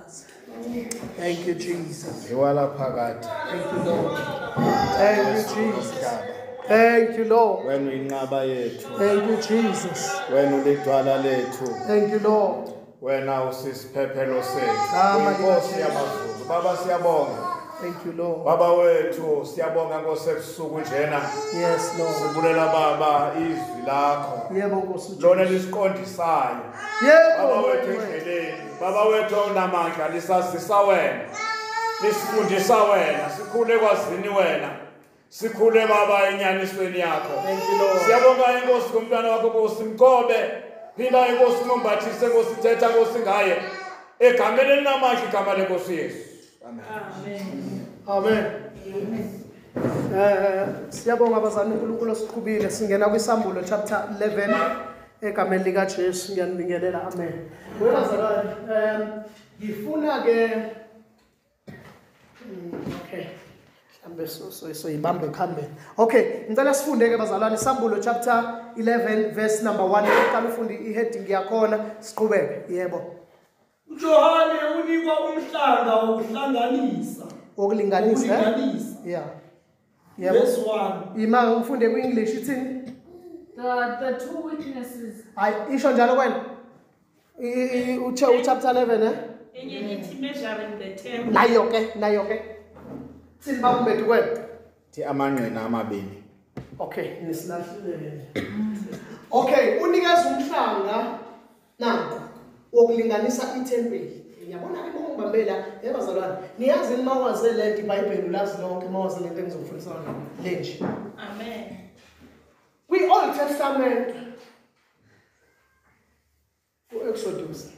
sithandaze. Thank you, Jesus. Thank you, Lord. Thank you, Jesus. Thank you, Lord. Thank you, Jesus. Thank you, Lord. Thank you, Lord. Baba wethu siyabonga Nkosi ebusuku njena. Yes, Lord. Sibulela Baba izwi lakho. Yebo Nkosi. Lona lisiqondisayo. Yebo. Baba wethu endleleni. Baba wethu onamandla lisazisa wena. Lisifundisa wena, sikhule kwazini wena. Sikhule Baba enyanisweni yakho. Thank you, Lord. Siyabonga inkosi kumntwana wakho Nkosi Mkobe. Phila inkosi umombathise Nkosi thetha Nkosi ngaye. Egameni elinamandla igama lenkosi Yesu. Amen. Amen. Siyabonga abazali uNkulunkulu osiqhubile singena kwisambulo chapter 11 egameni lika Jesu ngiyanibingelela. Amen. Webazalwane ngifuna ke okay mhlambe so ibambe khambeni. Okay, ngicela sifunde ke bazalwane isambulo chapter 11 verse number 1. Uqala ufunde i-heading yakhona siqhubeke. Yebo. uJohane unikwa umhlanga wokuhlanganisa. Wokulinganisa. Yeah. Yebo. Verse 1. Ima ufunde kwi-English ithini? The two witnesses. Hayi isho njalo kwena. Chapter 11 eh? Enye ithi measuring the temple. Nayo ke. Thini bakumbethu kwena? Thi amangqina amabili. Okay, nisilahlile. Okay, unikeza umhlanga nanku wokulinganisa ithempeli. Ngiyabona ke ngibambela yebazalwane. Niyazi nimawaze lento iBhayibheli ulazi lonke mawaze lento engizofundisa yona le nje. Amen. Kwi Old Testament uExodus.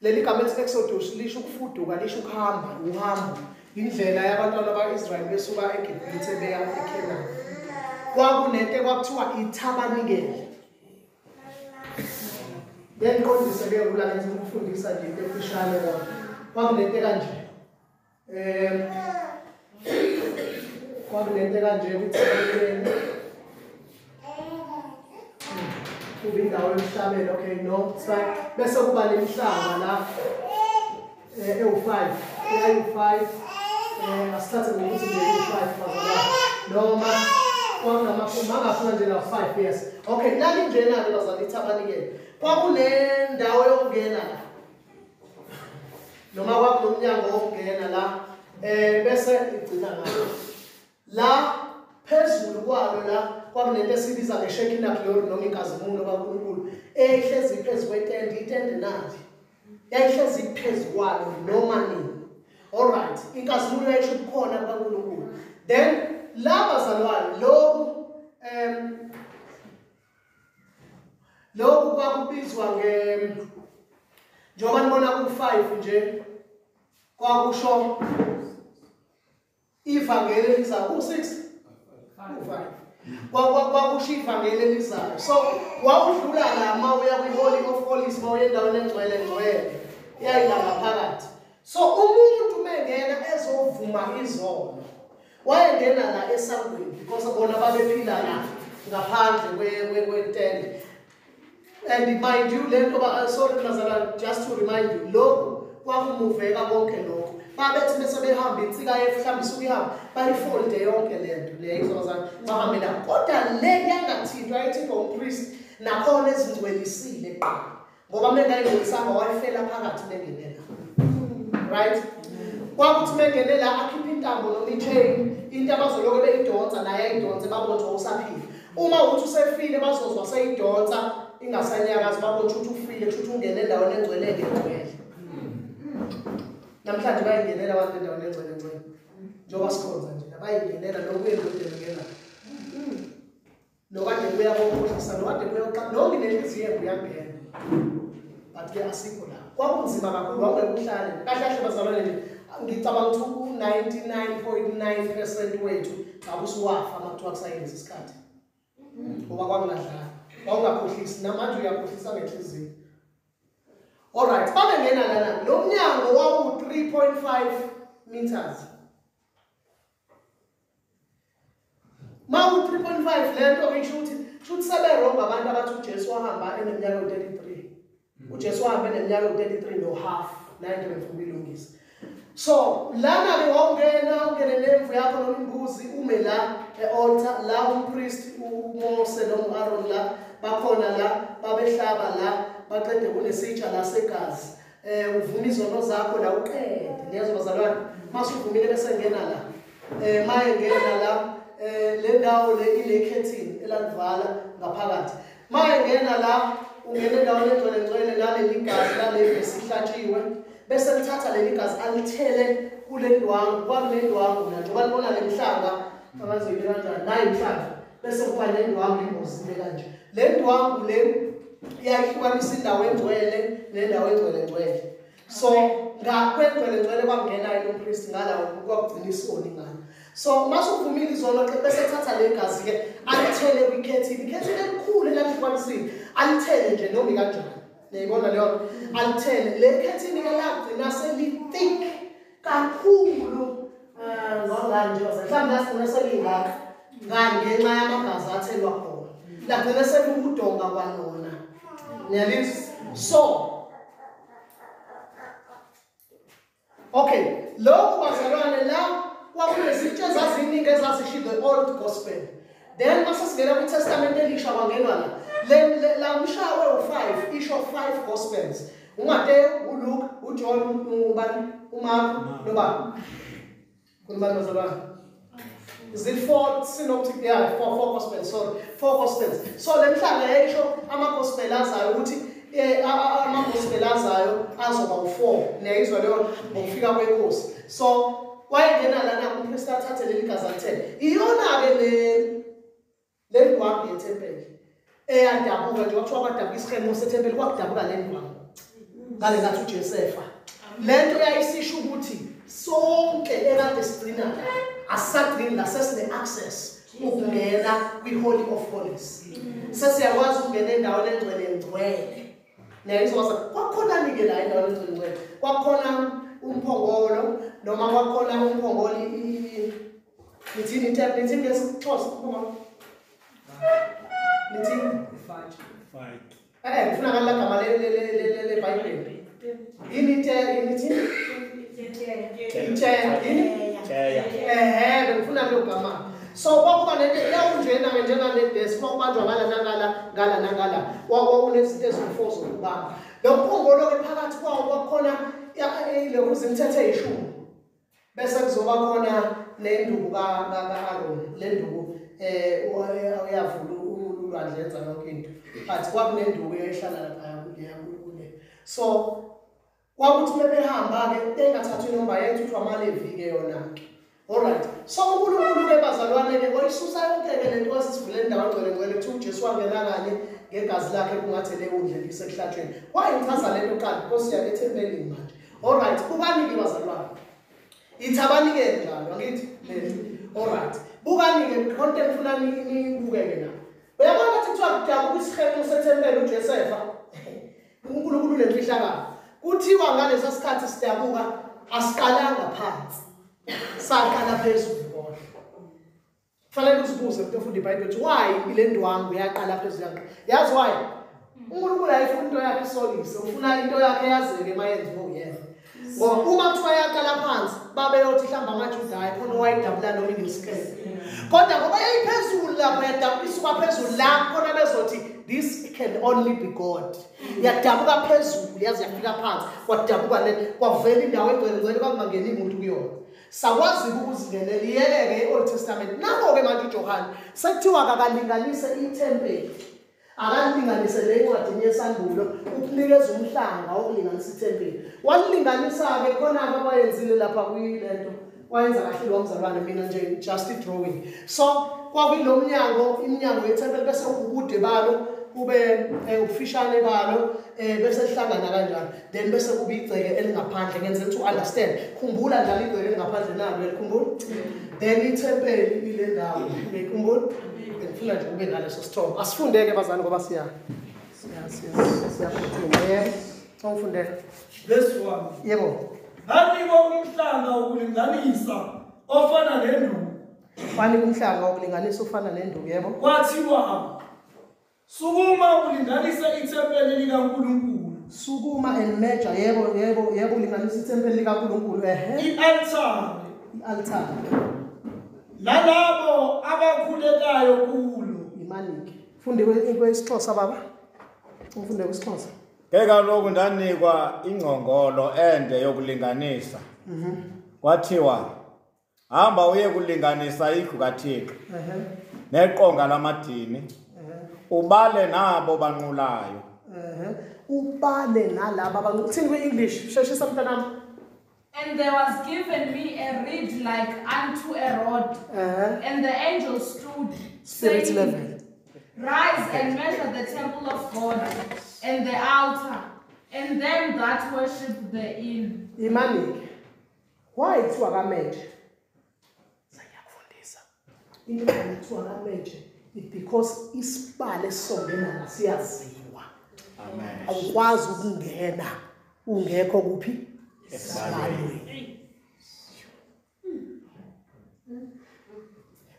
Leli gama elithi Exodus lisho ukufuduka, lisho ukuhamba, uhambo. Indlela yabantwana baIsrael besuka eGibhithe beya eKhenani. Kwakunento kwakuthiwa ithabanikele. Ngiqondise ke kula ngithi ukufundisa nje into efishane kodwa. Kwakunento kanje. Kwakunento kanje ukuthi kube indawo yomhlabelo. Okay, no, it's fine. Bese kuba nemihlanga la ewu5, eyayi5 asithathe ngokuthi nje ewu5 bazalwane. Noma kwakunamafuna nje la 5 years. Okay, nani njena ke bazalwane ithabanikele. Kwakunendawo yokungena la. Noma kwakunomnyango wokungena la bese igcina ngayo. La phezulu kwalo la kwakunento esibiza ngeShekinah glory noma inkazimulo kaNkulunkulu ehlezi phezulu kwetende, itende nali. Yayihlezi phezulu kwalo noma nini. All right, inkazimulo yayisho ubukhona bukaNkulunkulu. Then la bazalwane lokhu lokhu kwakubizwa nge njengoba nibona ku5 nje kwakusho ivangeli elizayo ku6 ku5 kwakusho ivangeli elizayo. So wawudlula la mawuya kwi-Holy of Holies mawuya endaweni engcwele ngcwele yayila ngaphakathi. So umuntu mengena ezovuma izono wayengena la esangweni because bona babephila la ngaphandle kwetende. And mind you, sorry Lazara, just to remind you, lokhu kwakumuveka konke lokho. Babethi bese behamba insika yethu mhlawumbe isuke ihamba bayifolde yonke lento le izozana bahambe la. Kodwa le yangathintwa ayithintwa umpriest nakhona ezingcwelisile kuqala. Ngoba mengayingcwelisanga wayifela phakathi mengenela. Right? Kwakuthi mengenela akhiphe intambo noma ichain, into abazoloke beyidonsa naye ayidonse babone ukuthi usaphila. Uma uthi usefile bazozwa seyidonsa ingasanyakazi babone ukuthi ufile kusho ukuthi ungene endaweni engcwele ngengcwele. Namhlanje bayingenela abantu endaweni engcwele ngcwele. Njengoba sikhonza nje bayingenela nokuyendodeni ngena. Nokade kuya kokhohlisa nokade kuya uqala nonke nenhliziyo uyangena. But ke asikho la. Kwakunzima kakhulu wawungeke uhlale. Kahle kahle bazalwane nje ngicabanga ukuthi u99.9% wethu ngabe usuwafa makuthiwa kusayilesi isikhathi. Ngoba kwakungadlali. Wawungakhohlisi namanje uyakhohlisa ngenhliziyo. All right, babengena lana lo mnyango wawu 3.5 meters. Mawu 3.5 lento ngisho ukuthi shuthi sebe wrong abantu abathi uJesu wahamba eneminyaka u33. uJesu wahamba eneminyaka u33 no half. Nayo into bengifuna ukuyilungisa. So lana ke wawungena ungene nemvu yakho noma imbuzi ume la e-altar la umpriest uMose noma u-Aaron la bakhona la babehlaba la baqede kunesitsha la segazi. Uvuma izono zakho la uqede. Niyezwa bazalwane? Masuvumile bese ngena la. Maye ngena la le ndawo le ile curtain elalivala ngaphakathi. Maye ngena la ungena endaweni engcwele ngcwele naleli gazi laleli esihlatshiwe bese lithatha leli gazi alithele kule ndwangu kwakule ndwangu la njengoba libona le mhlanga abazoyibeka kanjani nayi imhlanga bese kuba le ndwangu imbozile kanje. Le ndwangu le iyahlukanisa indawo engcwele nendawo engcwele ngcwele. So ngakwengcwele ngcwele kwangena yena umpriest ngala kwakugcina isoni ngala. So masuvumile izono ke bese thatha le gazi ke alithele kwikhethini, ikhethini elikhulu elahlukanisile alithele nje noma kanjani. Niyibona leyo alithele le khethini ke lagcina seli-thick kakhulu ngangani nje mhlawumbe lasigcina selingaka ngani ngenxa yamagazi athelwa khona lagcina seliwudonga kwalona. Niyalizwa? So okay, lokhu bazalwane la kwakunezitsha ezaziningi ezazisho the old gospel. Then mase singena kwiTestament elisha kwangenwa la. La mshawe u5 isho 5 gospels. uMateyu, uLuke, uJohn, ubani, uMark, nobani. Kunobani bazalwane? Is it 4 synoptic? Yeah, 4 gospels, sorry. 4 gospels. So le mhlanga yayisho ama gospel azayo ukuthi ama gospel azayo azoba u4. Niyayizwa leyo ngokufika kwenkosi. So wayengena lana umpriest athathe leli gazi alithele. Iyona ke le ndwangu yethempeli eyadabuka nje kwathiwa kwadabuka isihemo sethempeli kwakudabuka le ndwangu ngale ngathi uJosefa. Le nto yayisisho ukuthi sonke ekade sigcina la asisagcini la sesine access ukungena kwi-Holy of Holies. Sesiyakwazi ukungena endaweni engcwele ngcwele. Niyayizwa kwakhona-ke la endaweni engcwele ngcwele kwakhona umphongolo noma kwakhona umphongolo nithini itep nithini ngesiXhosa umphongolo nithini ngifuna ngala gama le Bhayibheli yini nithini ithe yini bengifuna lo gama. So kwakuba nento yawunjena ke njengale desk kwakubanjwa ngala nangala ngala nangala kwakunezinto eziwu4 zokubamba. Lo mphongolo ke phakathi kwawo kwakhona lokhu zimthethe eyishumi bese kuzoba khona nenduku ka-Aaron. Le nduku uyavula ulwandle yenza yonke into but kwakunenduku eyayihlala lapha kule. So kwakuthi bebehamba ke bengathathwa inomba yayithuthwa amaLevi ke yona ke. Alright, so uNkulunkulu ke bazalwane ke wayisusa yonke ke lento wasisivule endawo engcwele ngcwele kuthiwa uJesu wangena kanye ngegazi lakhe kungathele undlela isekuhlatshweni. Wayichaza lento qala because siya ethempelini manje. Alright, bukani ke bazalwane. Ithabanike njalo angithi lento. Alright, bukani ke content ngifuna nibukeke na. Uyabona ukuthi kuthiwa kudabuka isihemo sethempeli uJosefa. uNkulunkulu unemfihlakalo. Kuthiwa ngalesa sikhathi sidabuka asiqalanga phansi. Saqala phezulu kodwa. Kufanele uzibuze umuntu ofunda iBhayibheli ukuthi why ile ndwangu yaqala phezulu yanqa. Yazi why? uNkulunkulu ayifuna into yakhe isolise, ufuna into yakhe yazeke mayenziwe uyena. Ngoba uma kuthiwa yaqala phansi babeyothi mhlawumbe amaJuda hayi khona owayidabula noma inesikele. Kodwa ngoba yayiphezulu lapho yadabuka isuka phezulu la khona bezothi this can only be God. Yadabuka phezulu yaze yafika phansi kwadabuka le kwavela indawo engcwele ngcwele kwakungangeni umuntu kuyona. Sakwazi ukuzingenela iyeke e-Old Testament. Nako-ke manje uJohane sekuthiwa akalinganise ithempeli. Akalinganise le ncwadini yesambulo ukunikeza umhlanga wokulinganisa ithempeli. Walilinganisa-ke khona-ke abayenzile lapha kuyilento wayenza kahle lo mzalwane mina nje just drawing. So kwakuyilo mnyango iminyango yethempeli bese ubude balo kube ubufishane balo bese lihlangana kanjalo then bese kuba igceke elingaphandle ngenze to understand. Khumbula njalo igceke elingaphandle nalo uyalikhumbula? Then ithempeli ile ndawo uyayikhumbula? Ngifuna nje kube naleso sithombe. Asifundeke bazali ngoba siya siyaphuthuma. Yebo, ungifundele. Verse 1. Yebo. Nganikwa umhlanga wokulinganisa ofana nenduku. Wanikwa umhlanga wokulinganisa ofana nenduku, yebo. Kwathiwa sukuma ulinganise ithempeli likaNkulunkulu Sukuma and measure, yebo yebo yebo, linganisa ithempeli likaNkulunkulu, ehe. I-altare. I-altar. Lalabo abakhulekayo kulo. Imanike. Funde kwesiXhosa baba. Ufunde kwesiXhosa. Ke kaloku ndanikwa ingcongolo ende yokulinganisa. Kwathiwa hamba uye kulinganisa indlu kaThixo. Neqonga lamadini. Ubale nabo banqulayo. Ubale nalabo abanqulayo. Uthini kwi-English? Sheshisa mntanami. And there was given me a reed like unto a rod. And the angel stood, Spirit saying, level. Rise and measure the temple of God and the altar, and them that worship therein. Imanike. Why kuthiwa kameje? Sengiyakufundisa. Into kuthiwa kameje it because isibalo esizongena la siyaziwa. Amen. Awukwazi ukungena ungekho kuphi? Esibalweni.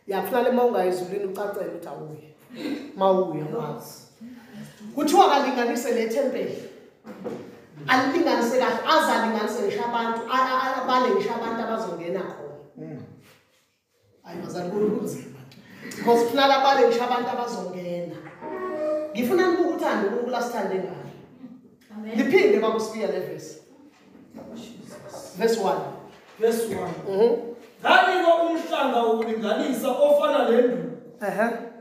Yakufanele uma ungayezulwini ucacele ukuthi awuye. Mawuye wazi. Kuthiwa kalinganise le thempeli. Alilinganise kahle, azalinganise ngisho abantu, abale ngisho abantu abazongena khona. Hayi bazali kunzima. Because kufanele abale ngisho abantu abazongena. Ngifuna nibuke uthando uNkulunkulu asithande ngalo. Amen. Liphinde bakusifiya le verse. Verse 1. Verse 1. Nganikwa umhlanga wokulinganisa ofana nenduku.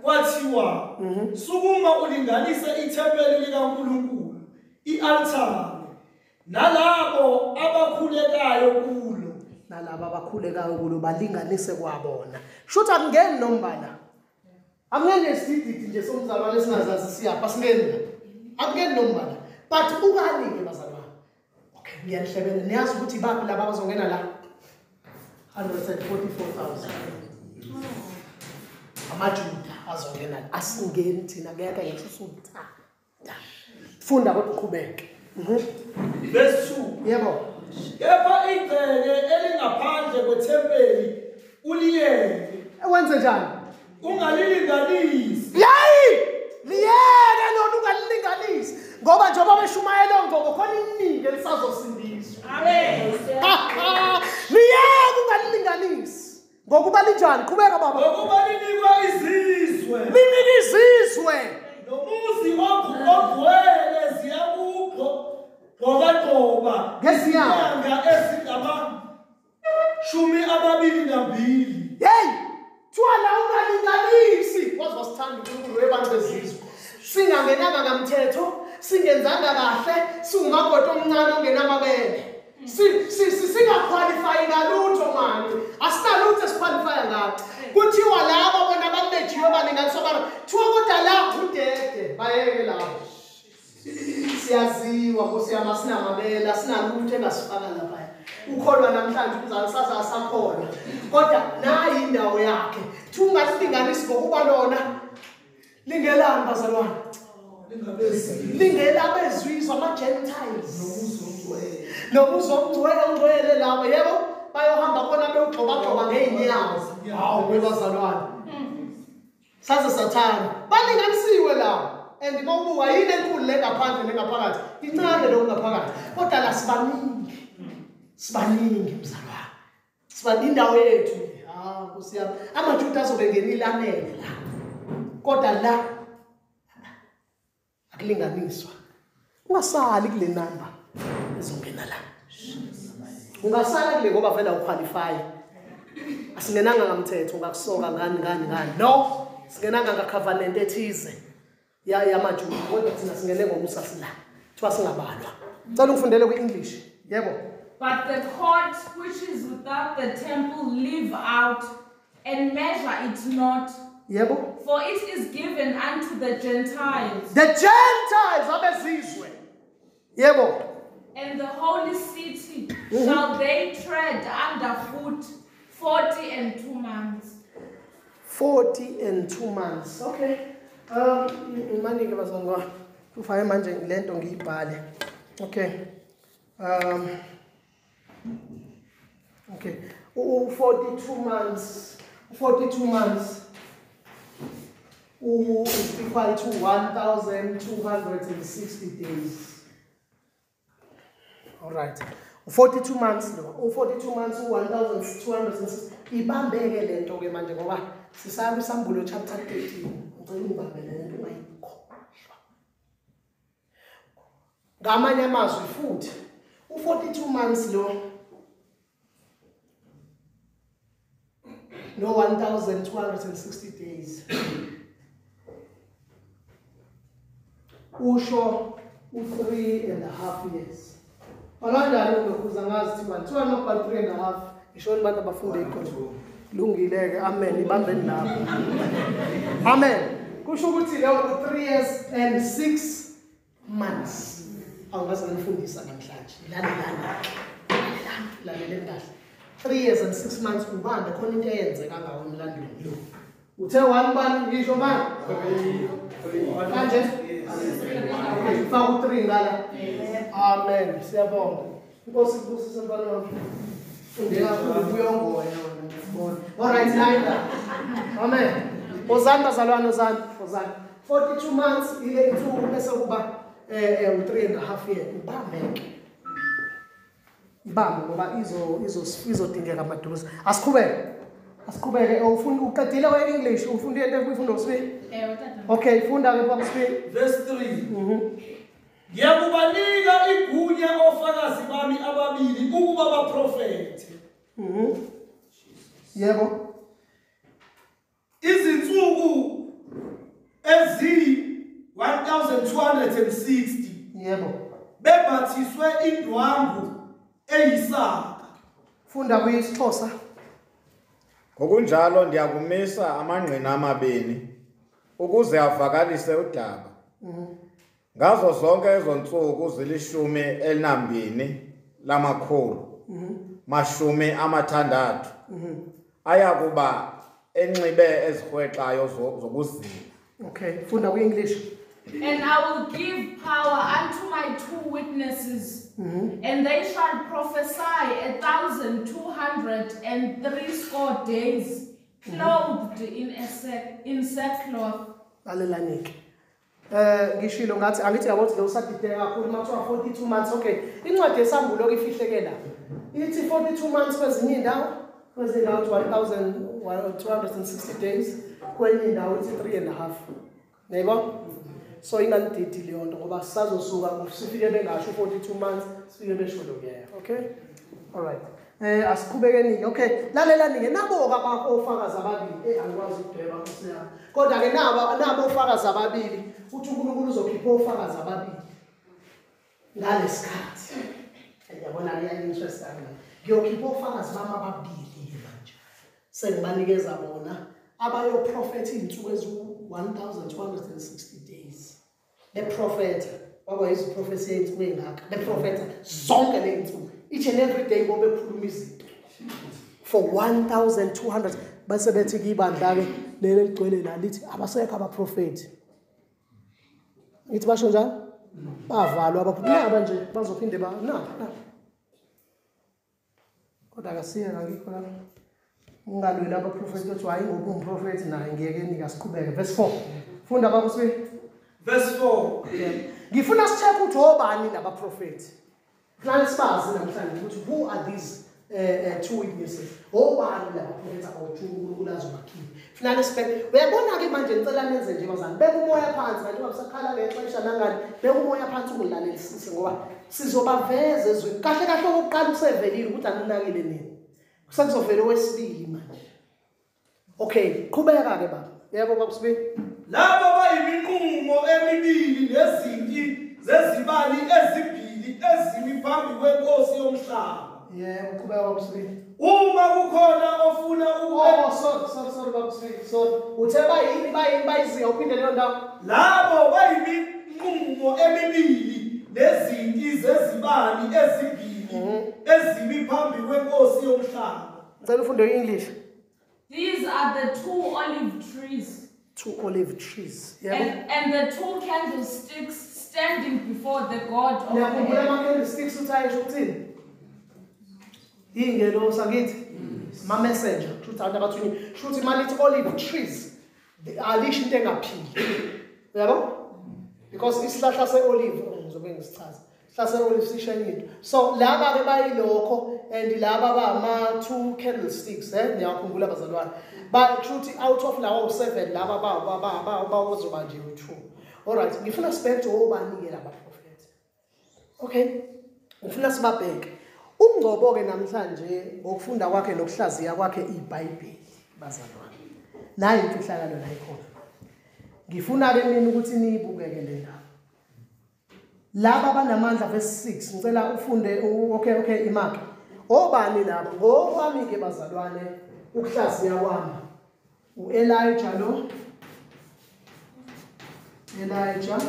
Kwathiwa sukuma ulinganise ithempeli likaNkulunkulu, i-altare, nalabo abakhulekayo kulo. Nalabo abakhulekayo kulo balinganise kwabona. Shuthi akungeni nombala. Akungeni esididi nje somzalwane esingazazi siyapha, singeni. Akungeni nombala. But ukani ke bazalwane? Okay, ngiyanihlebela. Niyazi ukuthi baphi laba abazongena la? 144,000. AmaJuda azongena la. Asingeni thina ngeke ngisho usuthanda. Funda kodwa uqhubeke. Verse 2. Yebo. Kepha igceke elingaphandle kwethempeli uliyeke. Wenze njani? Ungalilinganisi. Yayi! Liyeke lona ungalilinganisi. Ngoba njengoba beshumayela ngoba khona iningi elisazosindiswa. Amen. Liyeke ungalilinganisi. Ngokuba linjani? Qhubeka baba. Ngokuba linikwa izizwe. Linika izizwe. Nomuzi ogcwele ziyakugqobagqoba ngezinyanga ezingama-22. Hey! Kuthiwa la ungalinganisi. Waze wasithanda uNkulunkulu webantu bezizwe. Singangenanga ngamthetho, singenzanga kahle, siwumakoti omncane ongenamabele. Singaqualify ngalutho manje. Asinalutho esiqualifya ngalo. Kuthiwa laba bona bamejiwe balinganiswa bana. Kuthiwa kodwa la udede bayeke lapho. Siyaziwa Nkosi yami, asinamabele, asinalutho engasifaka lapha. Ukholwa namhlanje umzali sasa asakhona. Kodwa nayi indawo yakhe. Kuthiwa ungasilinganisi ngokuba lona lingelani bazalwane. Lingelabezizwe ama-Gentiles. Nomuzi omngcwele ongcwele labo, yebo, bayohamba khona bewugxobagxoba ngey'nyawo. Hawu webazalwane. Saze sathanda. Balinganisiwe labo. And mawubuka yini enkulu le ngaphandle nengaphakathi? Incane lo ngaphakathi. Kodwa la sibaningi. Sibaningi mzalwane. Sibaningi indawo yethu. Ah, Nkosi yami. AmaJuda azobe ngenile anele la. Kodwa la akulinganiswa. Ungasali kule number ezongena la. Ungasala kule ngoba vele awuqualify. Asingenanga ngamthetho ngakusoka ngani ngani ngani. No, singenanga ngacovenant ethize. Ya yamaJuda kodwa thina singene ngomusa sila. Kuthiwa singabalwa. Cela ungifundele kwi-English. Yebo. But the court which is without the temple leave out and measure it not. Yebo. For it is given unto the Gentiles. The Gentiles abezizwe. Yebo. And the holy city shall they tread underfoot 42 months. 42 months. Okay. Imanike bazalwane. Ufake manje lento ngiyibhale. Okay. Okay. 42 months. 42 months. Is equal to 1,260 days. All right. 42 months lo. U42 months u1260. Ibambeke lento ke manje ngoba sisaya kwisambulo chapter 13. Ngicela ungibambe lento ungayikhohlwa. Ngamanye amazwi futhi u42 months lo no 1260 days usho u3.5 years. Kanjani lokhu zangazi thiwa thiwa nobhala 3.5 isho abantu abafunde ikhona. Lungile ke, amen, ibambeni lapho. Amen. Kusho ukuthi leyo 3 years and 6 months. Awungaze ngifundisa namhlanje. Lalelani. Lalelani kahle. 3 years and 6 months ubambe khona into eyenzeka ngawo emlandweni lo. Uthe 1 bani ngisho manje? Kanje? Okay, faka u3 ngala. Amen. Siyabonga. Inkosi ibusise mntwana wami. Fundeka kakhulu uyongoya wena ngiyabona. All right, nine. Amen. Ozani bazalwane, ozani, ozani. 42 months ile insuku bese kuba 3.5 year ubambeke. Ibambe ngoba izodingeka maduze. Asiqhubeke. Asiqhubeke. Ufunda uqedile we English, ufunda into ekuyifundo kusibili? Ewe tata. Okay, funda ke baba kusibili. Verse 3. Ngiyakubanika igunya ofakazi bami ababili ukuba baprofethe. Yebo. Izinsuku ezi 1260. Yebo. Bembathiswe indwangu eyisaka. Funda kuyisiXhosa. Ngokunjalo ndiyakumisa amangqina amabini ukuze avakalise udaba. Ngazo zonke ezontsuku zili-12 lamakhulu 60 ayakuba enxibe ezirhwexayo zokuzila. Okay, funda kwi-English. And I will give power unto my 2 witnesses, and they shall prophesy 1,260 days, clothed in sackcloth. Lalelani. Ngishilo ngathi angithi yabo ukuthi lo usadideka kakhulu makuthiwa 42 months. Okay, incwadi yesambulo ke ifihleke la. Ithi 42 months kwezinye indawo, kwezinye indawo 1260 days, kwenye indawo ithi 3.5. Yebo? So inganididi leyo nto ngoba sisazosuka sifike bengasho 42 months, sifike besho lokho. Okay? All right. Asiqhubekeni ke. Okay, lalelani ke nabo ke ofakazi ababili. Angikwazi ukudweba Nkosi yami. Kodwa ke nabo ofakazi ababili, uthi uNkulunkulu uzokhipha ofakazi ababili ngalesikhathi. Ngiyabona ke interest yami. Ngiyokhipha ofakazi bami ababili ke manje. Sengibanikeza bona abayoprofetha izinsuku eziwu 1260 days. Beprofetha, kwaba iziprofethi ezinsuku ezingaka. Beprofetha zonke le insuku. Each and every day bobekhuluma izinto for 1200. Base bethi kibandla ke leli ligcwele la lithi abasekho abaprofeti. Ngithi basho njalo bavalwa abaprofeti nje bazophinde ba na. Kodwa akasiye ngikho la ungalweli abaprofeti othi hayi ngoba umprofeti naye ngiyeke nika siqhubeke. Verse 4. Funda baba sibi. Verse 4. Ngifuna sicheck ukuthi obani labaprofeti. Plan sibazi namhlanje ukuthi who are these 2 witnesses? Obani labaprofeti abawu-2 uNkulunkulu azobakhipha. Funa sibheke. Uyabona ke manje ngicela nenze nje bazali. Beka umoya phansi manje ngoba sakhala ngexesha nangani. Beka umoya phansi ungilalelisise ngoba sizobaveza ezweni. Kahle kahle okokuqala usevelile ukuthi aninakile nini. Kusazovela owesibili manje. Okay, qhubeka ke baba. Yebo baba sibili. Labo bayiminqumo emibili nezinti zezibani ezimbili ezimi phambi kwenkosi yomhlaba. Yebo, qhubeka baba sibili. Uma kukhona ofuna Oh, sorry baba sibili. Sorry. Uthe bayini bayizinga uphinde leyo ndawo. Labo bayiminqumo emibili nezinti zezibani ezimbili ezimi phambi kwenkosi yomhlaba. Ngicela ufunde i-English. These are the 2 olive trees. 2 olive trees. Yebo. And the 2 candlesticks standing before the God of the Ngiyakhumbula earth. ama candlesticks uthi ayisho ukuthini? Ingelosi angithi? Ma messenger, kusho abantu abathunyiwe. Kusho ukuthi malithi olive trees alisho into engaphili. Uyabo? Because isihlahla se-olive ngizobe ngisichaza. Hlase olive sisho enye into. So laba ke bayilokho and laba ba 2 candlesticks niyakhumbula bazalwane. Ba kushuthi out of lawo 7 laba ba bazoba nje u2. Alright, ngifuna sibheke obani ke laba prophet. Okay. Ngifuna sibabheke. Ungcobo ke namhlanje ngokufunda kwakhe nokuhlaziya kwakhe iBhayibheli bazalwane. Nayi imfihlakalo la ikhona. Ngifuna ke mina ukuthi niyibukeke le ndaba. Laba banamandla verse 6 ngicela ufunde okay imark. Obani laba? Ngokwami ke bazalwane ukuhlaziya kwami. uElijah lo Elijah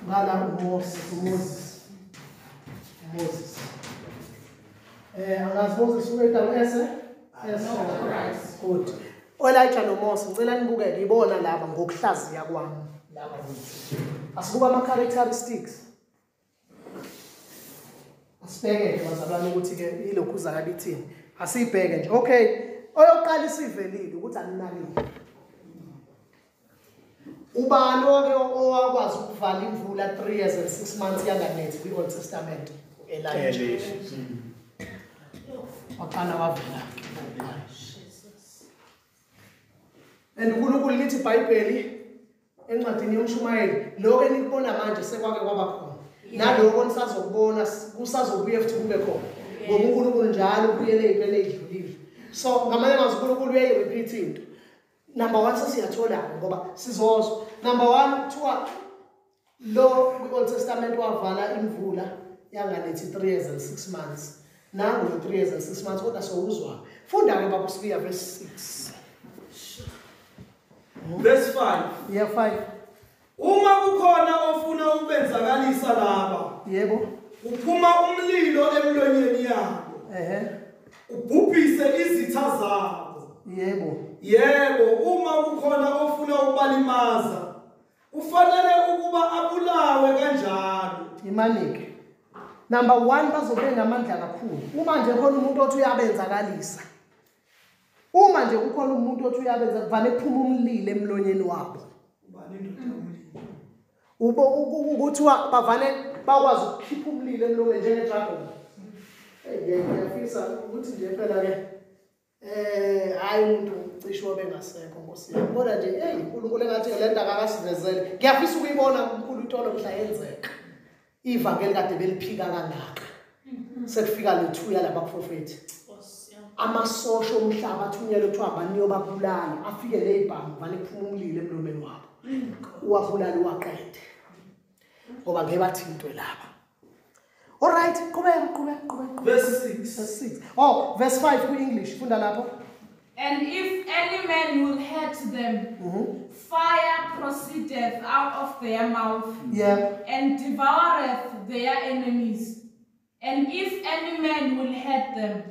ngala uMoses. Angazi Moses uyeta S S good. Elijah noMoses ngicela nibukeke ibona laba ngokuhlaziya kwami laba bethu. Asibuka ama characteristics. Asibheke bazalwane ukuthi ke ilokhu zakabithini. Asibheke nje. Okay, oyoqala isivelile ukuthi aninakile. Ubani oke owakwazi ukuvala imvula 3 years and 6 months yanganethi kwi-Old Testament? Elijah. Waqala wavela. And uNkulunkulu lithi iBhayibheli encwadini yomshumayeli lokho enikubona manje sekwake kwaba khona. Naloko nisazokubona kusazobuye futhi kube khona. Ngoba uNkulunkulu njalo ubuyele ey'ntweni ey'dlulile. So ngamanye amazwi uNkulunkulu uyayi-repeat into. Number 1 sesiyathola ngoba sizozwa. Number 1 kuthiwa lo kwi-Old Testament wavala imvula yanganethi 3 years and 6 months. Nangu lo 3 years and 6 months kodwa sowuzwa. Funda ke baba uSibiya verse 6. Verse 5. Yeah 5. Uma kukhona ofuna ukubenzakalisa laba. Yebo. Uphuma umlilo emlonyeni yabo. Ubhubhise izitha zabo. Yebo. Yebo, uma kukhona ofuna ukubalimaza, kufanele ukuba abulawe kanjalo. Imanike. Number 1 bazobe namandla kakhulu. Uma nje khona umuntu othi uyabenzakalisa. Uma nje kukhona umuntu othi uyabenza kuvane kuphuma umlilo emlonyeni wabo. Ubani indoda yomlilo? Ubo ukuthi bavane bakwazi ukukhipha umlilo emlonyeni njenge dragon. Hey, ngiyafisa ukuthi nje phela ke hayi umuntu ucishe wabengasekho Nkosi yami. Kodwa nje hey uNkulunkulu engathi le ndaba akasivezele. Ngiyafisa ukuyibona uMkhulu utolo mhla yenzeka. Ivangeli kade beliphika kangaka. Sekufika lethuya labaprofeti. Amasosha omhlaba athunyelwe kuthiwa baniyobabulala afike lezibhamu vane kuphuma umlilo emlomeni wabo. Uwabulala uwaqede. Ngoba ngeke bathintwe laba. All right, qhubeka. Verse 6. Verse 6. Oh, verse 5 ku-English funda lapho. And if any man will hurt them, fire proceedeth out of their mouth, and devoureth their enemies. And if any man will hurt them,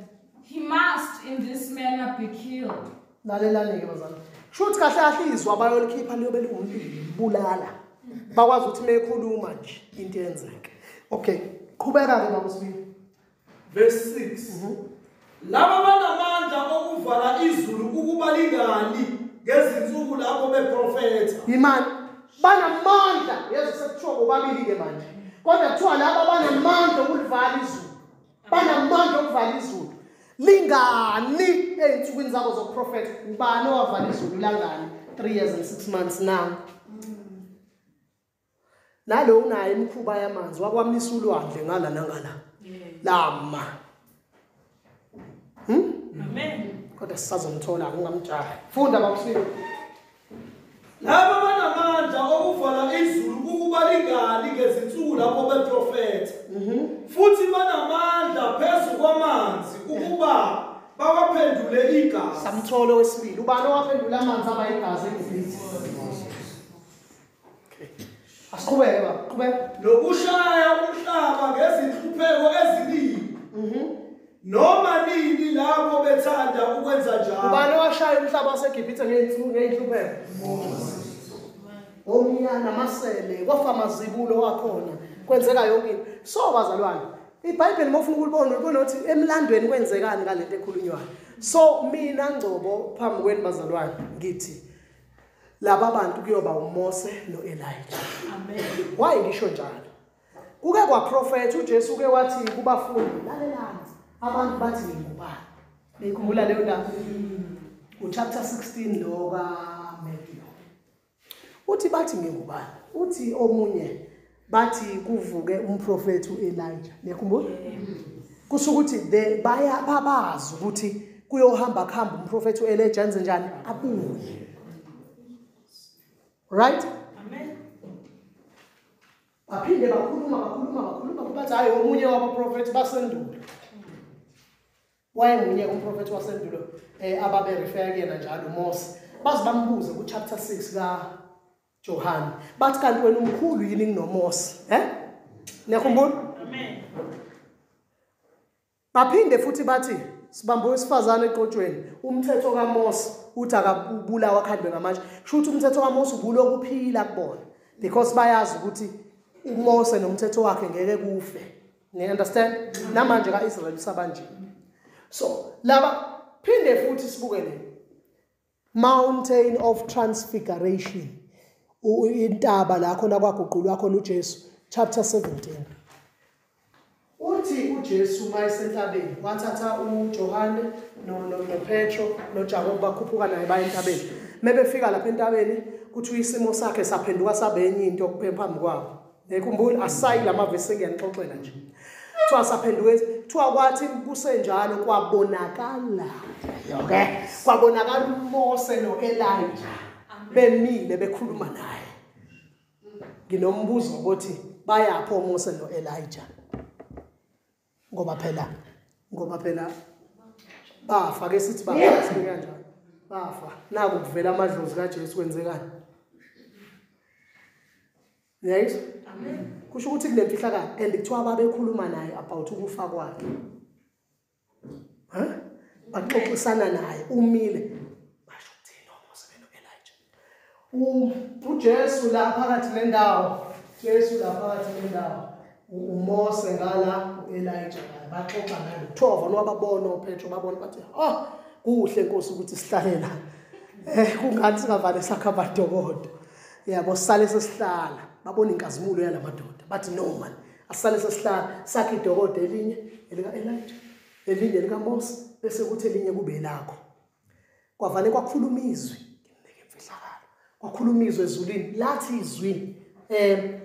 he must in this manner be killed. Lalelani ke bazalwane. Shuthi kahle kahle izwi abayolikhipha liyobe liwumlilo, bakwazi ukuthi mekhuluma nje into yenzeke. Okay, qhubeka ke baba Sibili. Verse 6. Laba banamandla okuvala izulu ukuba lingani ngezinsuku lapho beprofetha. Imani banamandla, yezo sekuthiwa bobabili ke manje. Kodwa kuthiwa laba banamandla okulivala izulu. Banamandla okuvala izulu. Lingani ey'nsukwini zabo zokuprofetha. Ubani owavala izulu langani 3 years and 6 months now? Nalo unayo imikhuba yamanzi wakwamisa ulwandle ngala nangala. Lama. Amen. Kodwa sisazomthola ungamjahi. Funda bakusile. Laba banamandla okuvala izulu ukuba lingani ngezinsuku lapho beprofetha. Futhi banamandla phezu kwamanzi ukuba bawaphendule igazi. Samtholo wesibili. Ubani owaphendula amanzi aba igazi eGibhithe? Okay. Asiqhubeke baba, qhubeka. Nokushaya umhlaba ngezinhlupheko eziningi. Noma nini lapho bethanda ukwenza njalo. Ubani owashaya umhlaba waseGibhithe ngey'nhlupheko? Omnyana amasele kwafa amazibulo wakhona kwenzeka yonke into. So bazalwane, iBhayibheli mawufuna ukulibona ulibona ukuthi emlandweni kwenzekani ngalento ekhulunywayo. So mina Ngcobo phambi kwenu bazalwane ngithi laba bantu kuyoba uMose noElijah. Amen. Why ngisho njalo? Kuke kwaprofetha uJesu ke wathi kubafundi, lalelani, abantu bathi ngingubani. Nikhumbula leyo ndaba? Uchapter 16 lo kaMatthew. Uthi bathi ngingubani? Uthi omunye bathi kuvuke umprofethi uElijah. Niyakhumbula? Kusho ukuthi baya babazi ukuthi kuyohamba kuhamba umprofethi uElijah enze njani? Abuye. Right? Amen. Baphinde bakhuluma bathi hayi omunye wabaprofethi basendulo. Wayengunye umprofethi wasendulo ababe refer kuyena njalo Mose. Baze bambuze ku chapter 6 ka Johan. Bathi kanti wena umkhulu yini kunoMose? Niyakhumbula? Amen. Baphinde futhi bathi sibambe owesifazane eqotshweni. Umthetho kaMose uthi akabulawa akhandwe ngamatshe. Kusho ukuthi umthetho kaMose ubulokuphila kubona. Because bayazi ukuthi uMose nomthetho wakhe ngeke kufe. Ni understand? Namanje kaIsrael usabanje. So laba phinde futhi sibuke le Mountain of Transfiguration. Intaba la khona kwaguqulwa khona uJesu, chapter 17. Uthi uJesu mayesentabeni wathatha uJohane noPetro noJakobe bakhuphuka naye baya entabeni. Mebefika lapha entabeni kuthi isimo sakhe saphenduka sabe enye into phambi kwabo. Nikhumbula asayi lamavesi engiyanixoxela nje. Kuthiwa saphenduka, kuthiwa kwathi kusenjalo kwabonakala. Okay? Kwabonakala uMose noElijah bemile bekhuluma naye. Nginombuzo ukuthi bayaphi oMose noElijah? Ngoba phela bafa ke sithi bafa sibeke kanjani? Bafa. Naku kuvela amadlozi kaJesu kwenzekani? Niyayizwa? Amen. Kusho ukuthi kunemfihlakalo and kuthiwa babekhuluma naye about ukufa kwakhe. Baxoxisana naye umile. Basho ukuthini oMose benoElijah? uJesu la phakathi nendawo, Jesu la phakathi nendawo, uMose ngala uElijah baxoxa naye. Kuthiwa vona wababona uPetro babona bathi, "Oh, kuhle Nkosi ukuthi sihlale la. Kungathi singavale sakha amadokodo." Yabo sale sesihlala. Babona inkazimulo yalamadoda. Bathi no man, asale sesihlala sakhe idokodo elinye elika Elijah, elinye elika Mose, bese kuthi elinye kube lakho. Kwavale kwakhuluma izwi, nginike imfihlakalo. Kwakhuluma izwi ezulwini, lathi izwi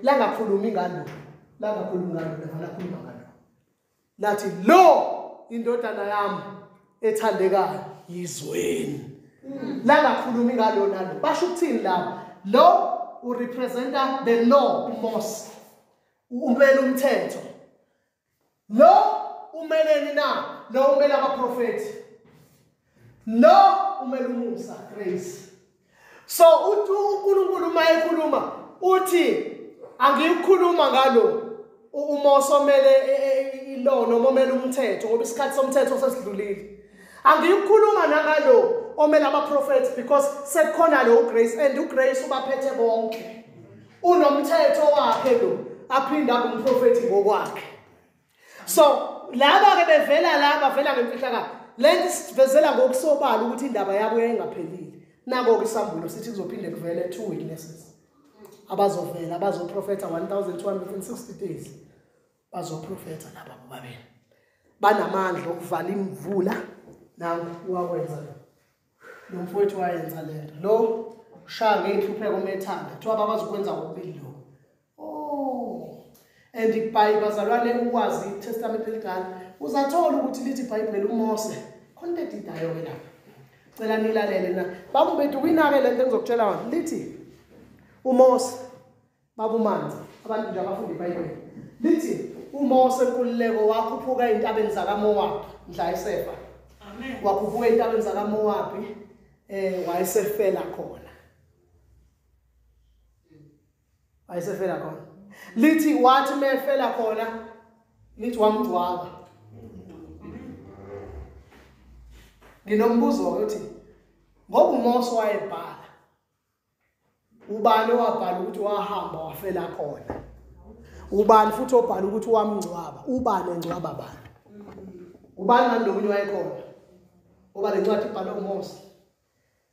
langakhulumi ngalo, langakhulumi ngalo, lakhuluma ngalo. Lathi lo indodana yami ethandekayo yizweni. Langakhulumi ngalo nalo. Basho ukuthini lapho? Lo urepresenta the law, uMose. Umele umthetho. Lo umeleni na? Lo umele abaprofeti. Lo umele umusa, grace. So uthi uNkulunkulu uma ekhuluma uthi angikukhuluma ngalo uMose omele ilo noma omele umthetho ngoba isikhathi somthetho sesidlulile. Angikukhuluma nangalo omele abaprofeti because sekukhona lo grace and uGrace ubaphethe bonke. Unomthetho wakhe lo aphinda abe umprofeti ngokwakhe. So laba ke bevela la bavela ngemfihlakalo. Lento sivezela ngokusobala ukuthi indaba yabo yayingaphelile. Nako ke isambulo sithi kuzophinde kuvele 2 witnesses. Abazovela abazoprofeta 1260 days. Bazoprofeta laba bobabili. Banamandla okuvala imvula nangu wakwenza lo. Lo mfowethu wayenza lento. Lo ushaya ngeyinhlupheko methanda. Kuthiwa abazokwenza kokubili lokho. Oh. And iBhayibheli bazalwane ukwazi iTestament elidala uzathola ukuthi lithi iBhayibheli uMose khona into edidayo ke lapha. Cela nilalele na. Babu winake lento engizokutshela yona. Lithi uMose babumanzi abantu nje abafunda iBhayibheli. Lithi uMose enkululeko wakhuphuka ezintabeni zakaMowabi mhla esefa. Amen. Wakhuphuka ezintabeni zakaMowabi wayesefela khona. Wayesefela khona. Lithi wathi mefela khona lithi wamgcwaba. Nginombuzo ukuthi ngoba uMose wayebhala ubani owabhala ukuthi wahamba wafela khona? Ubani futhi obhala ukuthi wamngcwaba? Ubani engcwaba bani? Ubani ngalokunye wayekhona? Ngoba le ncwadi ibhalwe uMose.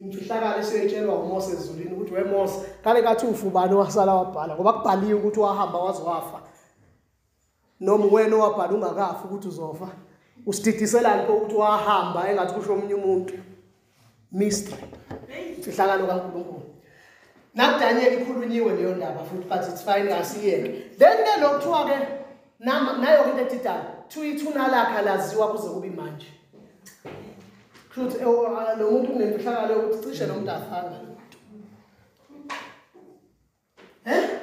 Imfihlakalo esiyetshelwa uMose ezulwini ukuthi weMose kale kathi ufu ubani wasala wabhala ngoba kubhaliwe ukuthi wahamba waze wafa. Noma wena owabhala ungakafi ukuthi uzofa. Usididiselani ukuthi wahamba engathi kusho omunye umuntu. Mystery. Imfihlakalo kaNkulunkulu. NakuDaniel ikhulunyiwe leyo ndaba futhi, but it's fine, asiyeke. Then ke lo kuthiwa ke nayo into edidayo, kuthiwa ithuna lakhe alaziwa kuze kube manje. Kusho ukuthi lo muntu kunemfihlakalo yokuthi cishe lo muntu afanga.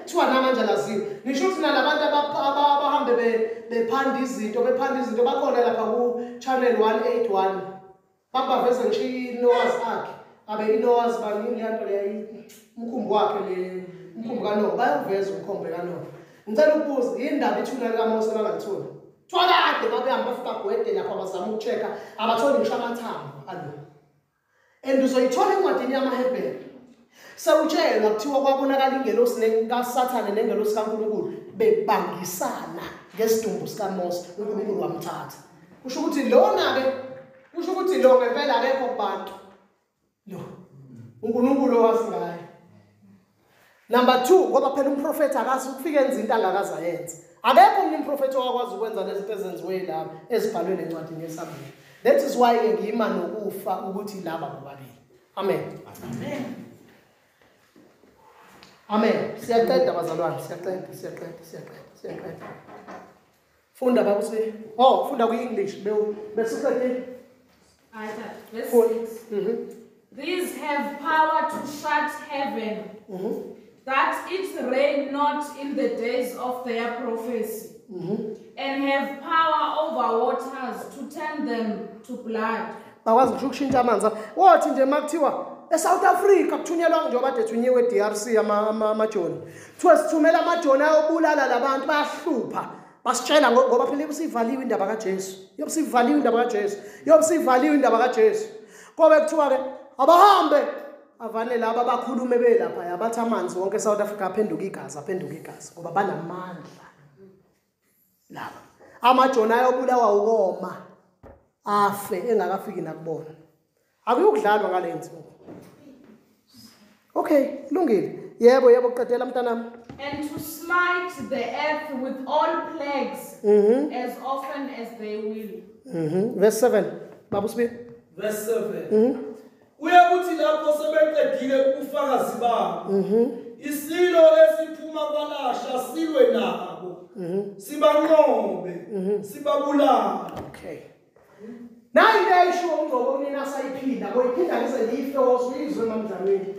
Kuthiwa namanje alaziwa. Nisho ukuthi nalabantu abahambe bephanda izinto, bakhona lapha ku channel 181. Babaveze ngisho iNoah's Ark. Abe iNoah's bani leyanto leya umkhumbi wakhe le umkhumbi kaNoah, bayawuveza umkhumbi kaNoah. Ngicela ukubuza, indaba ithuna likaMose bangalitholi? Kuthiwa kade babehamba bafika gwede lapha bazama ukuchecka, abatholi ngisho amathambo alo. And uzoyithola encwadini yamaHebheru. Sewutshelwa kuthiwa kwabonakala ingelosi kaSathane nengelosi kaNkulunkulu bebangisana ngesidumbu sikaMose, uNkulunkulu wamthatha. Kusho ukuthi lona ke, kusho ukuthi lo ngempela akekho kubantu. Lo uNkulunkulu wazi ngaye. Number 2, ngoba phela umprofeti akazi ukufika enza into angakaze ayenze. Akekho omunye umprofeti owakwazi ukwenza lezi zinto ezenziwe lapha ezibhalwe lencwadini yeSambulo. That is why ke ngiyima nokufa ukuthi laba bobabili. Amen. Amen. Amen. Siyaqeda bazalwane, siyaqeda. Funda bakusi. Oh, funda kwi-English. Bese uqedile. Verse 6. These have power to shut heaven, that it rain not in the days of their prophecy, and have power over waters to turn them to blood. Bakwazi ngisho ukushintsha amanzi. Wathi nje makuthiwa eSouth Africa kuthunyelwa njengoba kade thunyiwe eDRC amajoni. Kuthiwa sithumela amajoni ayobulala labantu bayahlupha. Basitshela ngoba phela ibusivaliwe indaba kaJesu. Yobusivaliwe indaba kaJesu. Yobusivaliwe indaba kaJesu. Kobe kuthiwa ke abahambe avane laba bakhulume belapha yabathi amanzi wonke eSouth Africa aphenduka igazi, ngoba banamandla laba. Amajoni ayobulawa ukoma afe engakafiki nakubona. Akuyukudlalwa ngale nsuku. Okay, kulungile. Yebo, qedela mntanami. And to smite the earth with all plagues as often as they will. Verse 7. Babu Sibi. Verse 7. Uyakuthi lapho sebeqedile ubufakazi babo, isilo esiphuma kwalasha silwe nabo, sibanqobe, sibabulale. Okay. Nayi into ayisho uNgcobo kunina sayiphinda, ngoyiphinda ngize ngife ozuyizwe emamdlalweni.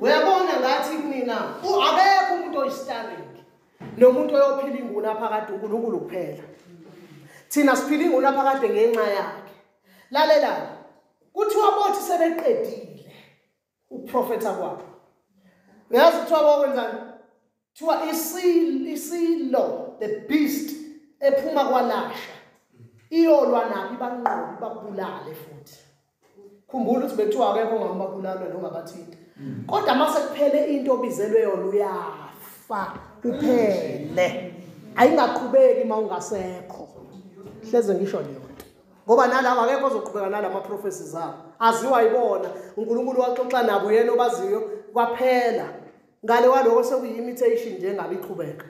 Uyabona ngathi kunina akekho umuntu oyistaring nomuntu oyophila inguna phakade, uNkulunkulu kuphela. Thina siphila inguna phakade ngenxa yakhe. Lalela, kuthiwa bothi sebeqedile uprofetha kwabo. Uyazi kuthiwa bokwenzani? Kuthiwa isilo, the beast ephuma kwalasha iyolwa nabo ibanqobe ibabulale futhi. Khumbula ukuthi bekuthiwa akekho ongambabulala noma abathinta. Kodwa mase kuphele into obizelwe yona uyafa uphele. Ayingaqhubeki uma ungasekho. Hleze ngisho leyo nto. Ngoba nalabo akekho ozoqhubeka nalama prophecies abo. Aziwa yibona, uNkulunkulu waxoxa nabo yena obaziyo kwaphela. Ngale kwaloko sekuyi-imitation nje engabe iqhubeka.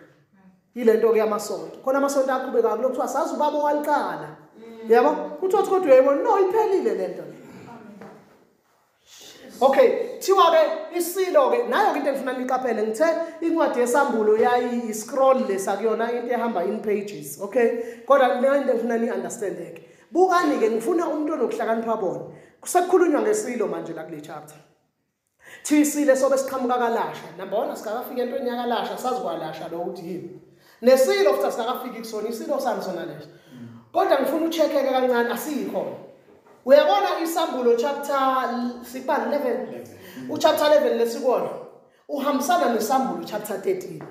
Ile nto ke yamasonto. Khona amasonto aqhubeka kulokuthiwa sazi ubaba owaliqala. Yabo? Kuthiwa kodwa uyayibona, no iphelile lento le. Okay, thiwa ke isilo ke nayo into engifuna niqaphele, ngithe incwadi yesambulo yayi scroll lesakuyona into ehamba in pages, okay? Kodwa le into engifuna ni understand ke. Bukani ke ngifuna umuntu onokuhlakanipha bona. Kusekukhulunywa ngesilo manje la kule chapter. Thisile sobe siqhamuka kalasha. Number 1 sikakafika entweni yakalasha, sazi kwalasha lo ukuthi yini. Nesilo futhi sikakafiki kusona, isilo sami sona leso. Kodwa ngifuna ucheckeke kancane asikho. Uyabona isambulo chapter 11. Uchapter 11 lesikona uhambisana nesambulo chapter 13.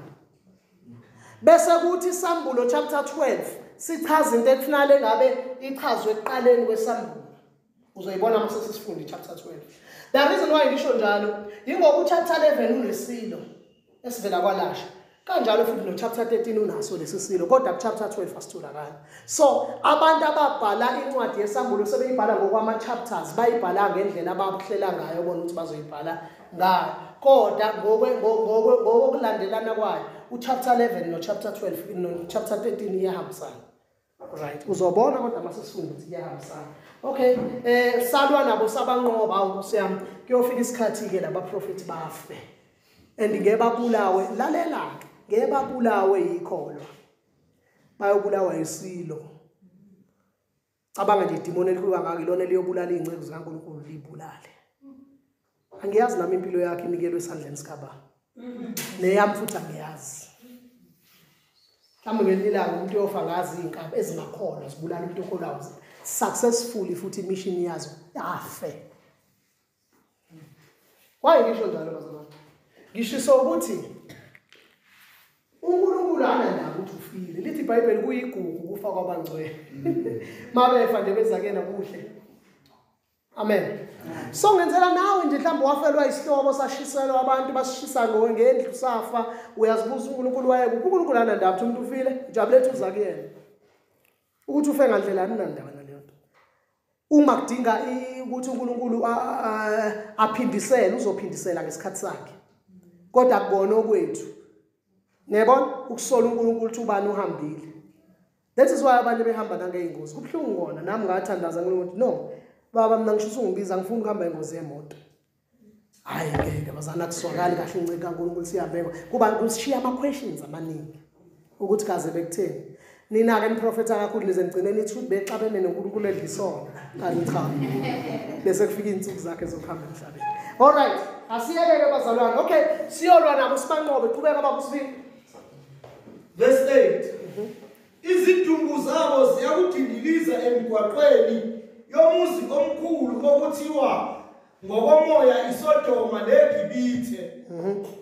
Bese kuthi isambulo chapter 12 sichaza into ekufanele ngabe ichazwe ekuqaleni kwesambulo. Uzoyibona mase sisifunda chapter 12. The reason why ngisho njalo ingoba uchapter 11 unesilo esivela kwalasha. Kanjalo futhi no chapter 13 unaso lesi silo, kodwa ku chapter 12 asitholakala. So abantu ababhala incwadi yesambulo sebeyibhala ngokwama chapters, bayibhala ngendlela ababuhlela ngayo bona ukuthi bazoyibhala ngayo. Kodwa ngokulandelana kwayo u chapter 11 no chapter 12 no chapter 13 iyahambisana. Right, uzobona kodwa masesifunda ukuthi iyahambisana. Okay, salwa nabo sabanqoba awu siyami. Kuyofika isikhathi ke labaprofeti bafe. And ngebabulawe, lalela, ngebabulawe yikholwa. Bayobulawa isilo. Cabanga nje idimoni elikhulu kangaka ilona eliyobulala izinceku zikaNkulunkulu libulale. Angiyazi nami impilo yakhe inikelwe esandleni sikababa. Neyami futhi angiyazi. Mhlawumbe ngelinye ilanga umuntu uyofa ngazi iy'nkabi ezingakhona zibulala umuntu okholwayo successfully futhi imishini yazo afe. Why ngisho njalo bazalwane? Ngisho ukuthi uNkulunkulu anandaba ukuthi ufile. Lithi iBhayibheli kuyigugu ukufa kwabangcwele. Mabefa nje bezakena kuhle. Amen. So ngenzela nawe nje mhlawumbe wafelwa isihlobo sashiselwa abantu basishisa ngendlu safa, uyazibuza uNkulunkulu waye kuphi? uNkulunkulu anandaba ukuthi umuntu ufile, ujabulethe uza kuyena. Ukuthi ufe ngandlela anandaba naleyo nto. Uma kudinga ukuthi uNkulunkulu aphindisele, uzophindisela ngesikhathi sakhe. Kodwa kubona okwethu. Ngiyabona ukusola uNkulunkulu ukuthi ubani uhambile. That is why abantu behamba nangeyingozi. Kubuhlungu kona nami ngathandaza uNkulunkulu no. Baba mina ngisho ungibiza ngifuna ukuhamba ingozi yemoto. Hayi ngeke bazana kuswakali kahle inceke kaNkulunkulu siyabekwa. Kuba kushiya ama questions amaningi ukuthi kaze bekutheni. Nina ke niprofetha kakhulu nize nigcine nithi bexabene noNkulunkulu edlisona. Kanti cha. Bese kufika insuku zakhe zokuhamba emhlabeni. All right, asiyeke bazalwane. Okay, siyolwa nabo sibanqobe. Qhubeka baba usibili. Verse 8. Izidumbu zabo ziyakudindiliza emgwaqweni yomuzi omkhulu okuthiwa ngokomoya iSodoma neGibithe,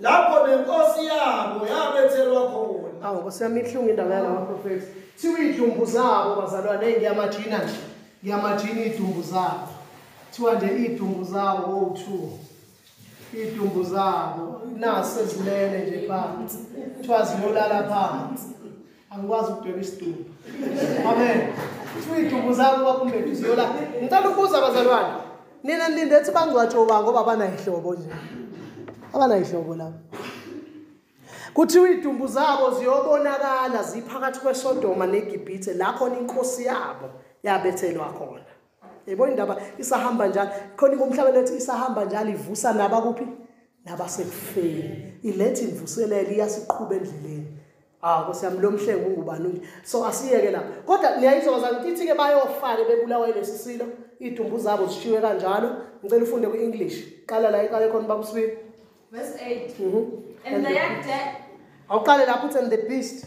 lapho nenkosi yabo yabethelwa khona. Awu Nkosi yami ihlungu indaba yalaba profeti. Thiwa idumbu zabo bazalwane, ngiyamajina nje. Ngiyamajina idumbu zabo. Thiwa nje idumbu zabo o2. Idumbu zabo nase zilele nje phansi. Thiwa ziyolala phansi. Angikwazi ukudweba isidumbu. Amen. Thiwa idumbu zabo bakumbethu ziyolala. Ngicela ukubuza bazalwane. Nina nilinde ethi bangcwatshwe uba ngoba abanayihlobo nje. Abanayihlobo lapho. Kuthiwa idumbu zabo ziyobonakala ziphakathi kweSodoma neGibhithe la khona inkosi yabo yabethelwa khona. Yebo indaba isahamba njalo. Khona umhlaba lethu isahamba njalo ivusa nabakuphi? Nabasekufeni. Ilethe imvuselelo iyasiqhuba endleleni. Ah Nkosi yami lo mhlengi ungubani nje. So asiyeke lapha. Kodwa niyayizwa bazalwane ithi ke bayofaka bebulawa lesi silo. Idumbu zabo zishiwe kanjalo. Ngicela ufunde kwi-English. Qala la iqale khona baba usibili. Verse 8. And their dead. Awuqale lapho uthi and the beast.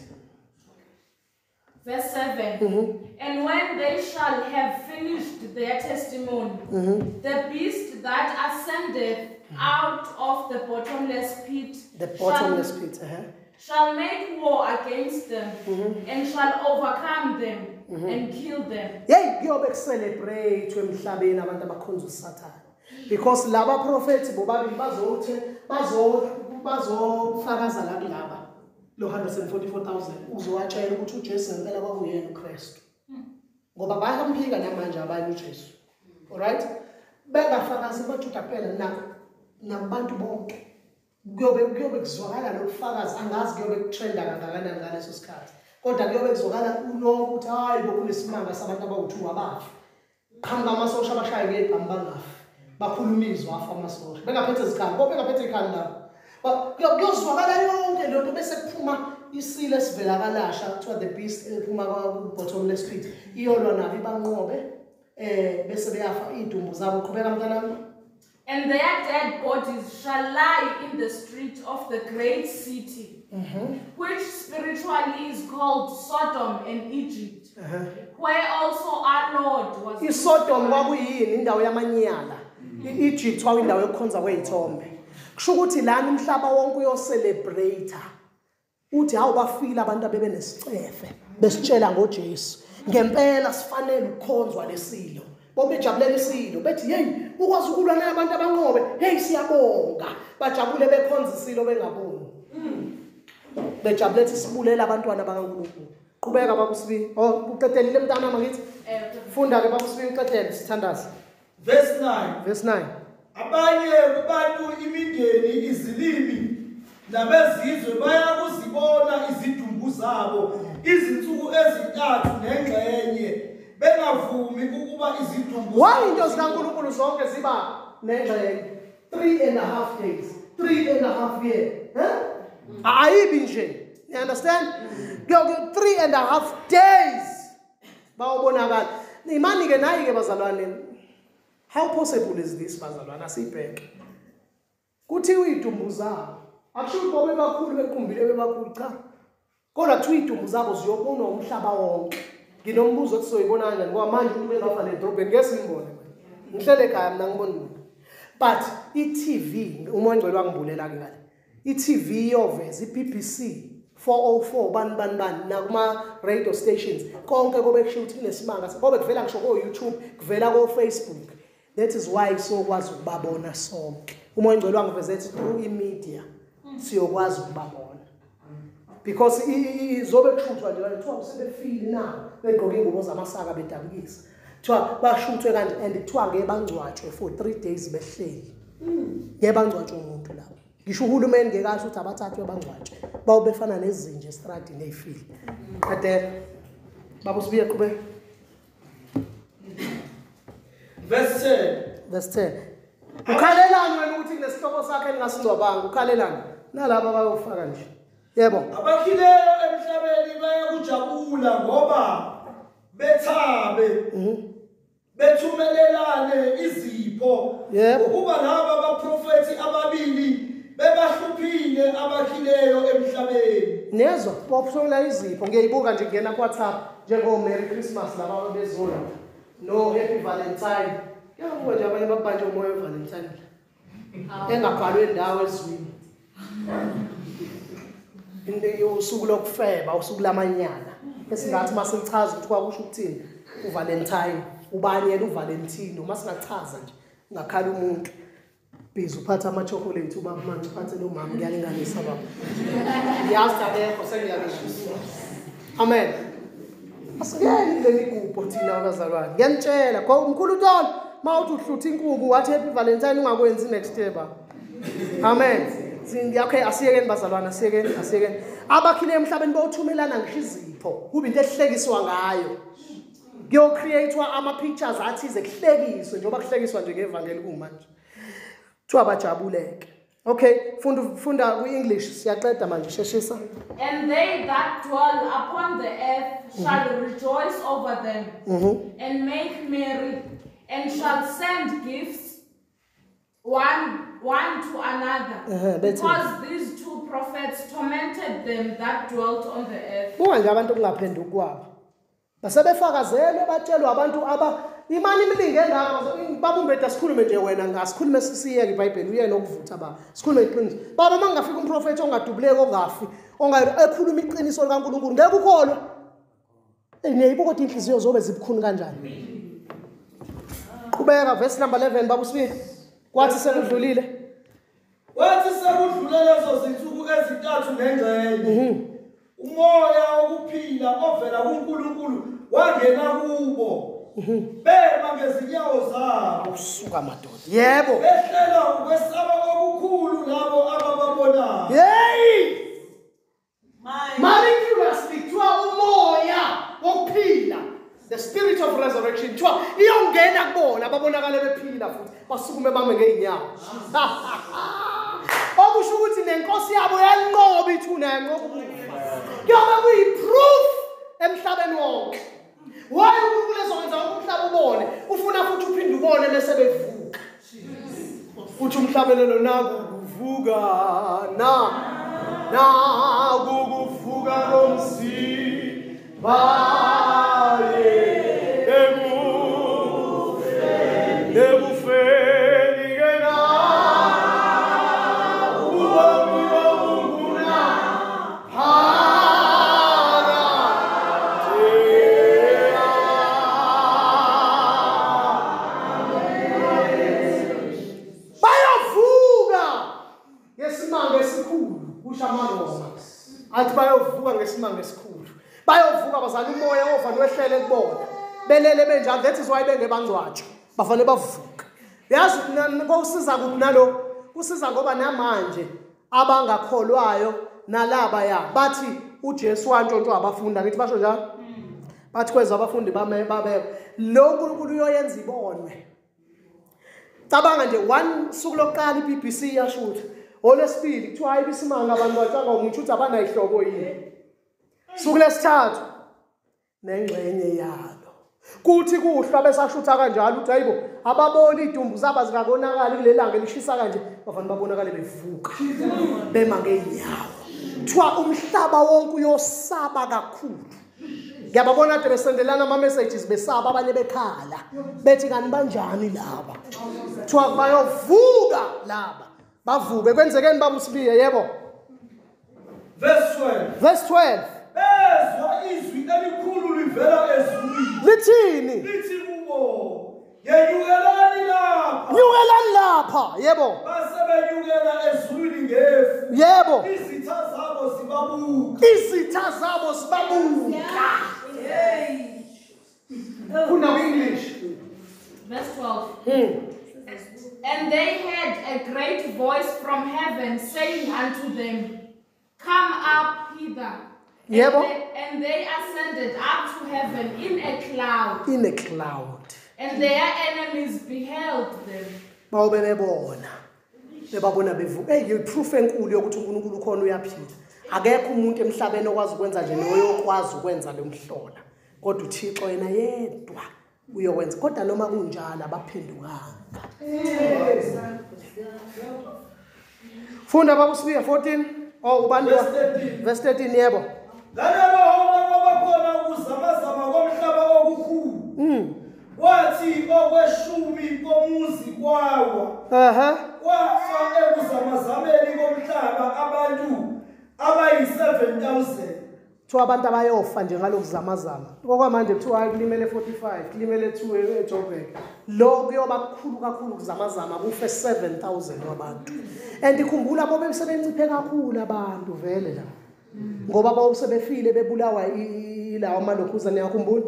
Verse 7. And when they shall have finished their testimony, the beast that ascendeth out of the bottomless pit, the bottomless pit, shall make war against them, and shall overcome them, and kill them. Hey, kuyobe kucelebrate emhlabeni abantu abakhonza uSathane. Because laba prophets bobabili bazofakaza la kulaba lo 144,000 uzowatshela ukuthi uJesu ngempela kwakuyena uKristu. Ngoba bayamphika namanje abanye uJesu. Alright? Bengafakazi baJuda kuphela nabantu bonke. Kuyobe kuzwakala lokufakaza, angazi kuyobe kutrenda kangakanani ngaleso sikhathi. Kodwa kuyobe kuzwakala ulonke ukuthi hayi bo kunesimanga sabantu abawu2 abafa. Qhamuka amasosha abashaye ngebhamu bangafi. Bakhuluma izwi afa amasosha. Bengaphethe izikhali, bonke bengaphethe ikhali lapho. Kuyozwakala yonke le nto bese kuphuma isilo esivela kalasha kuthiwa the beast ephuma ku-bottomless pit. Iyolwa nabo ibanqobe bese beyafa idumbu zabo. Qhubeka mntanami. And their dead bodies shall lie in the street of the great city, which spiritually is called Sodom and Egypt, where also our Lord was. ISodom kwakuyini? Indawo yamanyala. I-Egypt kwakuyindawo yokukhonza kwey'thombe. Kusho ukuthi lana umhlaba wonke uyocelebrate. Uthi hawu bafile abantu abebenesicefe besitshela ngoJesu. Ngempela sifanele ukukhonzwa lesilo. Bobejabulela isilo bethi hey ukwazi ukulwa nabantu abanqobe, hey siyabonga. Bajabule bekhonza isilo bengaboni. Bejabulethe sibulela abantwana bakaNkulunkulu. Qhubeka baba uSibi. Oh, uqedelile mntana mangithi? Funda ke baba uSibi uqedele sithandaze. Verse 9. Verse 9. Abanye kubantu imindeni izilimi nabezizwe bayakuzibona izidumbu zabo izinsuku ezintathu nengxenye bengavumi ukuba izidumbu. Why into zikaNkulunkulu zonke ziba nengxenye? 3.5 days, 3.5 years. Huh? Ayibi nje. You understand? 3.5 days. Bawubonakala. Imani ke nayi ke bazalwane. How possible is this bazalwane? Asibheke. Kuthiwa idumbu zabo. Akusho ukuthi bobe bakhulu bequmbile bebakhulu cha. Kodwa kuthiwa idumbu zabo ziyobonwa umhlaba wonke. Nginombuzo othi soyibona kanjani ngoba manje umuntu engafa edrobheni ngeke simbone manje. Ngihlele ekhaya mina ngibona umuntu. But i-TV uMoya oNgcwele wangibulela ke ngale. I-TV iyoveza i-BBC 404 bani bani bani nakuma radio stations konke kobe kusho ukuthi kunesimanga kobe kuvela ngisho ko YouTube kuvela ko Facebook. That is why sokwazi ukubabona sonke. uMoya oNgcwele wangiveza ethi through i-media siyokwazi ukubabona. Because izobe kushuthwa nje kuthiwa usebefile na begqoke ingubo zamasaka bedabukisa. Kuthiwa bashuthwe kanje and kuthiwa ngeke bangcwatshwe for 3 days behleli. Ngeke bangcwatshwe umuntu lapho. Ngisho uhulumeni ngeke asho ukuthi abathathwe bangcwatshwe. Bawubefana nezinja estradini ezifile. Qedela. Baba uSibiya qhubeka. Verse 10. Verse 10. Ukhalelani wena ukuthi kunesihlobo sakhe eningasingcwabanga? Ukhalelani? Nalabo bayofaka nje. Yebo. Abakhileyo emhlabeni bayakujabula ngoba bethabe. Bethumelelane izipho. Ukuba laba abaprofeti ababili bebahluphile abakhileyo emhlabeni. Nezwa bopsona izipho ngiyayibuka nje ngena ku WhatsApp njengo Merry Christmas laba abezona no Happy Valentine. Kuyabuka nje abanye babanje umoya weValentine. Engabhalwe indawo ezwini. Into usuku lokufeba, usuku lamanyala. Esingathi masichaza ukuthi kwakusho ukuthini uValentine, ubani yena uValentino masingachaza nje ngakhala umuntu. Busy uphatha ama chocolate ubaba manje uphathe lo mama kuyalinganisa baba. Ngiyazi akekho sengiyalungisa. Amen. Asingeni le migubho thina abazalwane. Ngiyanitshela go umkhulu uTolo mawuthi uhlutha inkuku wathi Happy Valentine ungakwenzi next year baba. Amen. Okay, asiyekeni bazalwane, asiyekeni, asiyekeni. Abakhile emhlabeni bawuthumelana ngisho izipho, kube into ehlekiswa ngayo. Kuyo-create-wa ama-pictures athize kuhlekiswe njengoba kuhlekiswa nje ngevangeli kumanje. Kuthiwa bajabuleke. Okay, funda kwi-English siyaqeda manje sheshisa. And they that dwell upon the earth shall rejoice over them and make merry and shall send gifts one to another, because these two prophets tormented them that dwelt on the earth. Buka nje abantu kungaphenduki kwabo. Basebefakazelwe batshelwa abantu aba imali imilingi engaka babumbeda sikhulume nje wena ngasikhulume sisiyeke iBhayibheli uyena okuvutha baba. Sikhulume iqiniso. Baba mangafika umprofeti ongadubuleki ongafi ekhuluma iqiniso likaNkulunkulu ngeke ukholwe. Niyayibuka ukuthi inhliziyo zobe zibukhuni kanjani. Qhubeka verse number 11 baba uSibili. Kwathi sekudlulile. Kwathi sekudlule lezo zinsuku ezintathu nengxenye. Umoya wokuphila ovela kuNkulunkulu wangena kubo. Bema ngezinyawo zabo. Usuka madoda. Yebo. Behlela ukwesaba okukhulu labo abababonayo. Hey! Miraculously kuthiwa umoya wokuphila. The spirit of resurrection kuthiwa iyongena kubona babonakale bephila futhi basukume bame ngeenyawo. Okusho ukuthi nenkosi yabo yalinqoba ithuna yanqoba ukufa. Kuyobe kuyi-proof emhlabeni wonke. Why uNkulunkulu ezokwenza umhlaba ubone? Ufuna futhi uphinde ubone bese bevuka. Uthi umhlabelelo naku kuvuka na naku kuvuka komzimba ekufeni ke na ubomi obunguna phakade. Bayavuka ngesimanga esikhulu kusho amaRoma athi ngesimanga esikhulu. Bayovuka bazali umoya ofana wehlele kubona. Belele benjalo, that is why bengebangcwatshwa. Bafanele bavuke. Yazi kusiza kuphi nalo? Kusiza ngoba namanje abangakholwayo nalaba ya bathi uJesu wantshontshwa abafundi, angithi basho njalo? Bathi kweza abafundi babekho. Lo uNkulunkulu uyoyenza ibonwe. Cabanga nje one suku lokuqala iBBC yashutha. Olesibili kuthiwa hayi bisimanga abantu batshanga umuntu uthi abanayihlobo yini. Suku lesithathu nengxenye yalo. Kuthi kuhlwa besashutha kanjalo uthi hayibo ababoni idumbu zaba zikakonakala kulelanga elishisa kanje, bafana babonakale bevuka bema ngeenyawo. Kuthiwa umhlaba wonke uyosaba kakhulu. Ngiyababona kade besendelana ama messages besaba, abanye bekhala bethi kanti banjani laba. Kuthiwa bayovuka laba. Bavuke. Kwenzekeni baba uSibiya? Yebo. Verse 12. Verse 12. Bezwa izwi elikhulu livela ezulwini. Lithini? Lithi kubo, yenyukelani lapha. Nyukelani lapha. Yebo. Base benyukela ezulwini ngefu. Yebo. Izitha zabo zibabuka. Izitha zabo zibabuka. Kuna English. Verse 12. And they heard a great voice from heaven saying unto them, Come up hither. Yebo. And they ascended up to heaven in a cloud. In a cloud. And their enemies beheld them. Bawobe bebona. Bebabona bevuka. Hey, proof enkulu yokuthi uNkulunkulu ukhona uyaphila. Akekho umuntu emhlabeni okwazi ukwenza nje noyokwazi ukwenza lo mhlola. Kodwa uThixo yena yedwa uyokwenza. Kodwa noma kunjalo abaphendukanga. Funda baba uSibiya 14. Oh ubani? Verse 13 yebo. Ngalelo hora kwabakhona ukuzamazama komhlaba okukhulu. Kwathi okweshumi komuzi kwawa. Kwafa ekuzamazameni komhlaba abantu abayi-7,000. Kuthiwa abantu abayofa nje ngalokuzamazama. Okwamanje kuthiwa hayi kulimele 45, kulimele 2 eJoburg. Lo kuyoba kukhulu kakhulu ukuzamazama kufe 7,000 wabantu. And ikhumbula bobe sebenciphe kakhulu abantu vele la. Ngoba bawo sebefile bebulawa ilawo amalokhuza, niyakhumbula?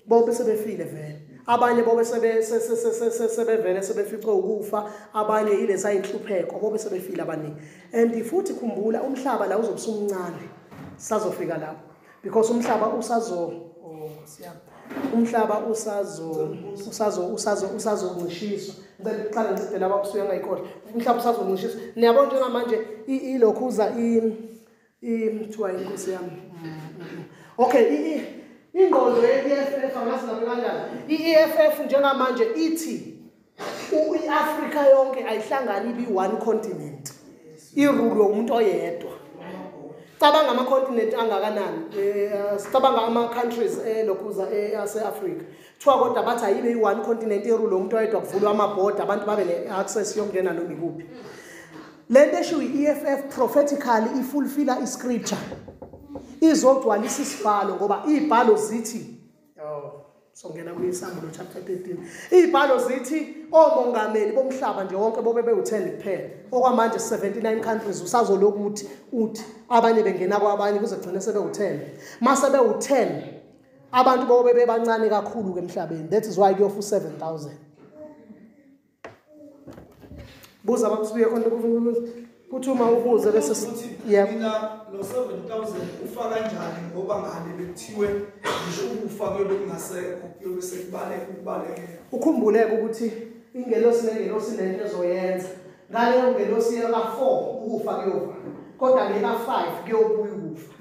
Bobe sebefile vele. Abanye bobe sebevele sebefice ukufa, abanye ilesa inhlupheko, bobe sebefile abaningi. And futhi khumbula umhlaba la uzobe usumncane. Sazofika lapho. Because umhlaba usazo umhlaba usazoncishiswa. Ngicela uqale ngicede laba kusuke ngayikhohlwa. Umhlaba usazoncishiswa. Niyabona njengamanje ilokhuza kuthiwa inkosi yami. Okay, ingqondo ye-EFF angazi nami kanjani. I-EFF njengamanje ithi i-Afrika yonke ayihlangani ibe one continent. Irulwe umuntu oyedwa. Cabanga ama-continent angakanani, sicabanga ama-countries elokhuza ase-Afrika. Kuthiwa kodwa bathi ayibe i-one continent irulwe umuntu oyedwa, kuvulwe amabhoda abantu babe ne-access yokungena noma ikuphi. Lento eshiwo i-EFF prophetically ifulfilla i-scripture. Izogcwalisa isibhalo ngoba izibhalo zithi, songena kwiSambulo chapter 13. Izibhalo zithi omongameli bomhlaba nje wonke bobe bewu10 kuphela. Okwamanje 79 countries usazolokuthi uthi abanye bengena kwabanye kuze kugcine sebewu10. Mase bewu10 abantu bobe bebancane kakhulu ke emhlabeni. That is why kuyofa 7,000. Buza bakusibuye khona kuthi uma ubuze bese yebo mina lo 7,000 ufa kanjani ngoba ngale bekuthiwe ngisho ukufa kuyobe kungasekho kuyobe sekubaleka ukubaleka. Ukhumbuleke ukuthi ingelosi nengelosi nento ezoyenza. Ngaleyo ngelosi yeka 4 ukufa kuyofa. Kodwa ngeka 5 kuyobuya ukufa.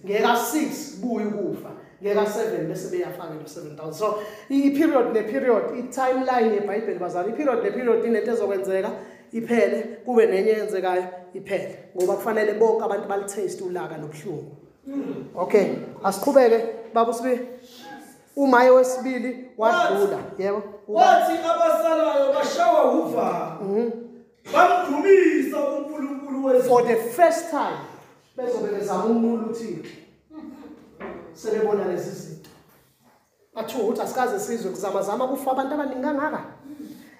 Ngeka 6 buya ukufa. Ngeka 7 bese beyafaka lo 7,000. So i-period ne-period, i-timeline yeBhayibheli bazali, i-period ne-period inento ezokwenzeka iphele kube nenye eyenzekayo iphele ngoba kufanele bonke abantu balitaste ulaka nobuhlungu. Okay, asiqhubeke baba uSibiya. Umaye wesibili wadlula. Yebo. Wathi abasalayo bashawa uvalo. Bamdumisa uNkulunkulu wezulu. For the first time bezobe bezama umuntu uThixo. Sebebona lezi zinto. Bathuka ukuthi asikaze sizwe kuzamazama kufa abantu abaningi kangaka.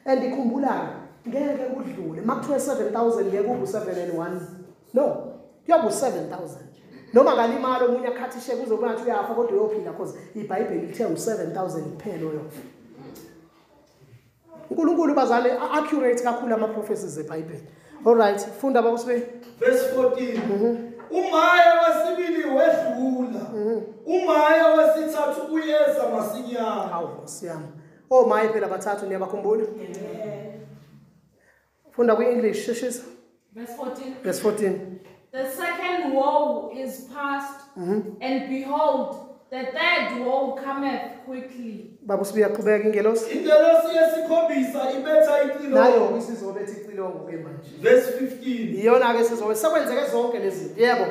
And ikhumbulani ngeke kudlule makuthiwe 7,000 ngeke kube 7 and 1. No, kuyoba 7,000. Noma ngalimala omunye akhathishe kuzoba ngathi uyafa kodwa uyophila because iBhayibheli lithe u7000 kuphela oyofa. uNkulunkulu bazale accurate kakhulu ama prophecies eBhayibheli. All right, funda baba Sibe. Verse 14. Umaya wesibili wedlula. Umaya wesithathu uyeza masinyane. Hawu Nkosi yami. Omaye phela bathathu niyabakhumbula? Funda kwi-English sheshisa. Verse 14. Verse 14. The second woe is past, and behold, the third woe cometh quickly. Baba Sibiya qhubeka ingelosi. Ingelosi yesikhombisa ibetha icilongo. Nayo isizobetha icilongo ke manje. Verse 15. Iyona ke sizobe sekwenzeke zonke lezi. Yebo.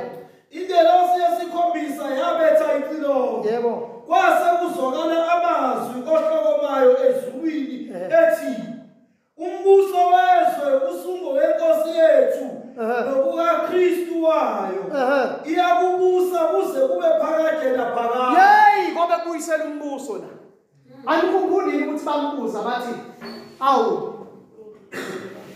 Ingelosi yesikhombisa yabetha icilongo. Yebo. Kwase kuzwakala amazwi ohlokomayo ezulwini ethi umbuso wezwe usungowenkosi yethu nokukaKristu wayo iyakubusa kuze kube phakade naphakade. Yey, ngoba kubuyisela umbuso la. Anikhumbuli ukuthi bambuza bathi awu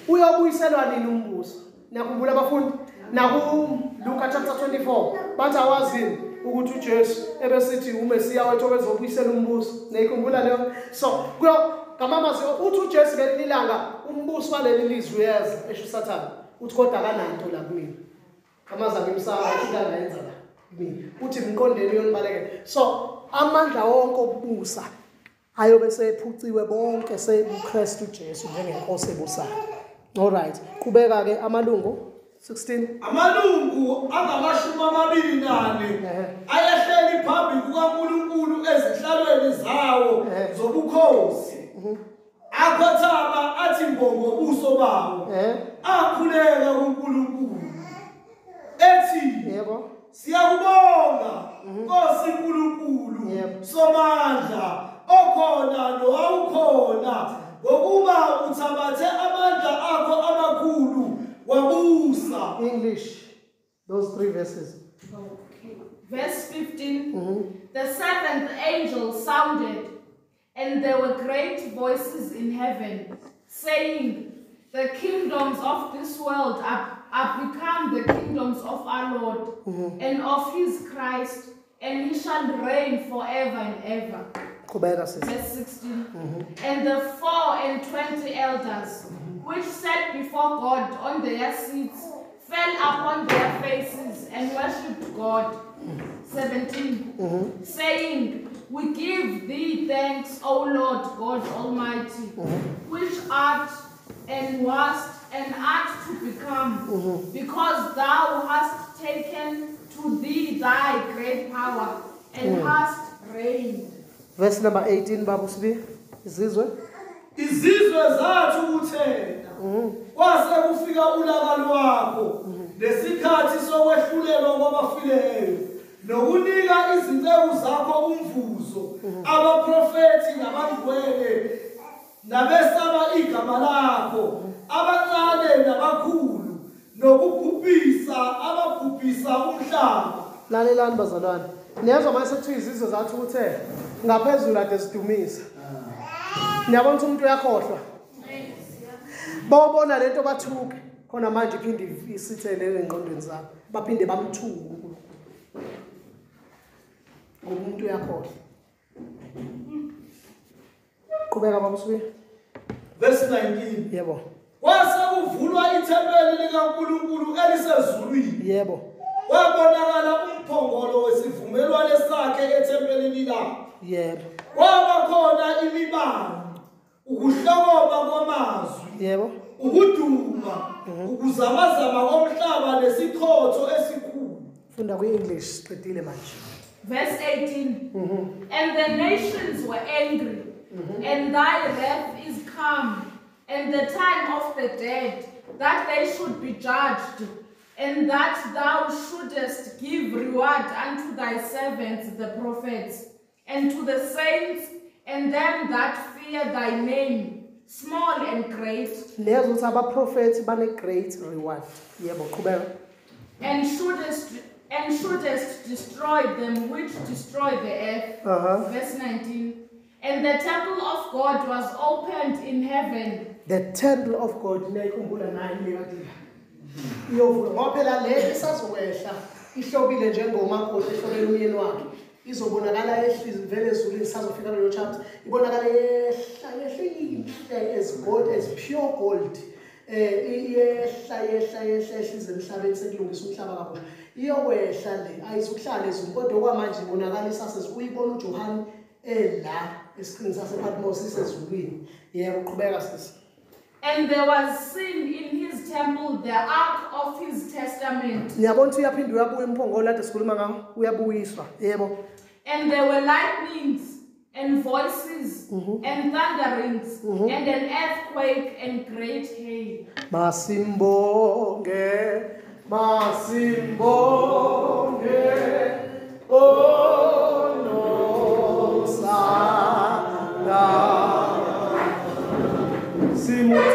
uyobuyiselwa nini umbuso? Niyakhumbula abafundi? Naku Luka chapter 24 bathi awazini ukuthi uJesu ebesithi uMesiya wethu obezobuyisela umbuso. Niyikhumbula leyo? So kuyo ngamamazwi uthi uJesu ngelinye ilanga umbuso waleli lizwe uyeza esho uSathane uthi kodwa akananto la kumina. Amazwi ngimsaba uthi angayenza la kumina. Uthi mqondeni uyonibalekela. So amandla wonke okubusa ayobe sephuciwe bonke sekuKristu Jesu njengenkosi ebusayo. All right, qhubeka ke amalungu 16. Amalungu angama-24 ayehleli phambi kukaNkulunkulu ezihlalweni zawo zobukhosi. Akhothama athi ngobuso bawo. Akhuleka kuNkulunkulu ethi yebo siyakubonga Nkosi uNkulunkulu Somandla okhona nowawukhona ngokuba uthabathe amandla akho amakhulu wabusa. English, those three verses. Okay. Verse 15. The seventh angel sounded, and there were great voices in heaven, saying, the kingdoms of this world are become the kingdoms of our Lord and of his Christ, and he shall reign forever and ever. Verse 16. And the 24 elders, which sat before God on their seats, fell upon their faces and worshipped God. 17. Saying, we give thee thanks, O Lord God Almighty, which art and wast and art to become, because thou hast taken to thee thy great power and hast reigned. Verse number 18, Babu Sibi, izizwe. Izizwe zathukuthela. Kwase kufika ulaka lwakho nesikhathi sokwehlulelwa kwabafileyo nokunika izinceku zakho umvuzo abaprofeti nabangcwele nabesaba igama lakho abancane nabakhulu nokubhubhisa ababhubhisa umhlaba. Lalelani bazalwane, niyezwa manje sekuthiwa izizwe zathukuthela ngaphezulu ade sidumisa. Niyabona ukuthi umuntu uyakhohlwa. Bawubona lento bathuke khona manje iphinde isithele engqondweni zabo baphinde bamthuke uNkulunkulu. Ngoba umuntu uyakhohlwa. Qhubeka baba Sibiya. Verse 19. Yebo. Kwase kuvulwa ithempeli likaNkulunkulu elisezulwini. Yebo. Kwabonakala umphongolo wesivumelwano sakhe ethempelini lakhe. Yebo. Kwaba khona imibani, ukuhlokoma kwamazwi. Yebo. Ukuduma, ukuzamazama komhlaba nesichotho esikhulu. Funda kwi-English siqedile manje. Verse 18. And the nations were angry, and thy wrath is come, and the time of the dead, that they should be judged, and that thou shouldest give reward unto thy servants the prophets, and to the saints, and them that fear thy name, small and great. Lezo ukuthi abaprofeti bane great reward. Yebo, qhubeka. And shouldest destroy them which destroy the earth. Verse 19. And the temple of God was opened in heaven. The temple of God niyayikhumbula nayo le kade iyovulwa ngoba phela le isazokwehla Ihlobile njengomakoti ehlobela umyeni wakhe. Izobonakala yehlile vele ezulwini, sazofika kuleyo chapter. Ibonakala yehla yehla inhle as gold, as pure gold. Iyehla yehla yehla ehlize emhlabeni, sekulungisa umhlaba kabusha. Iyokwehla le, ayizukuhlala ezulwini, kodwa okwamanje ibonakala isasezulwini. Uyibona uJohane ela esiqhingini sasePatmos isezulwini. Yebo, qhubeka sisi. And there was seen in his temple the ark of his testament. Niyabona ukuthi uyaphinda uyabuya umphongolo kade sikhuluma ngawo, uyabuyiswa. Yebo. And there were lightnings and voices and thunderings and an earthquake and great hail. Masimbonge, masimbonge, onosana. Simuthande.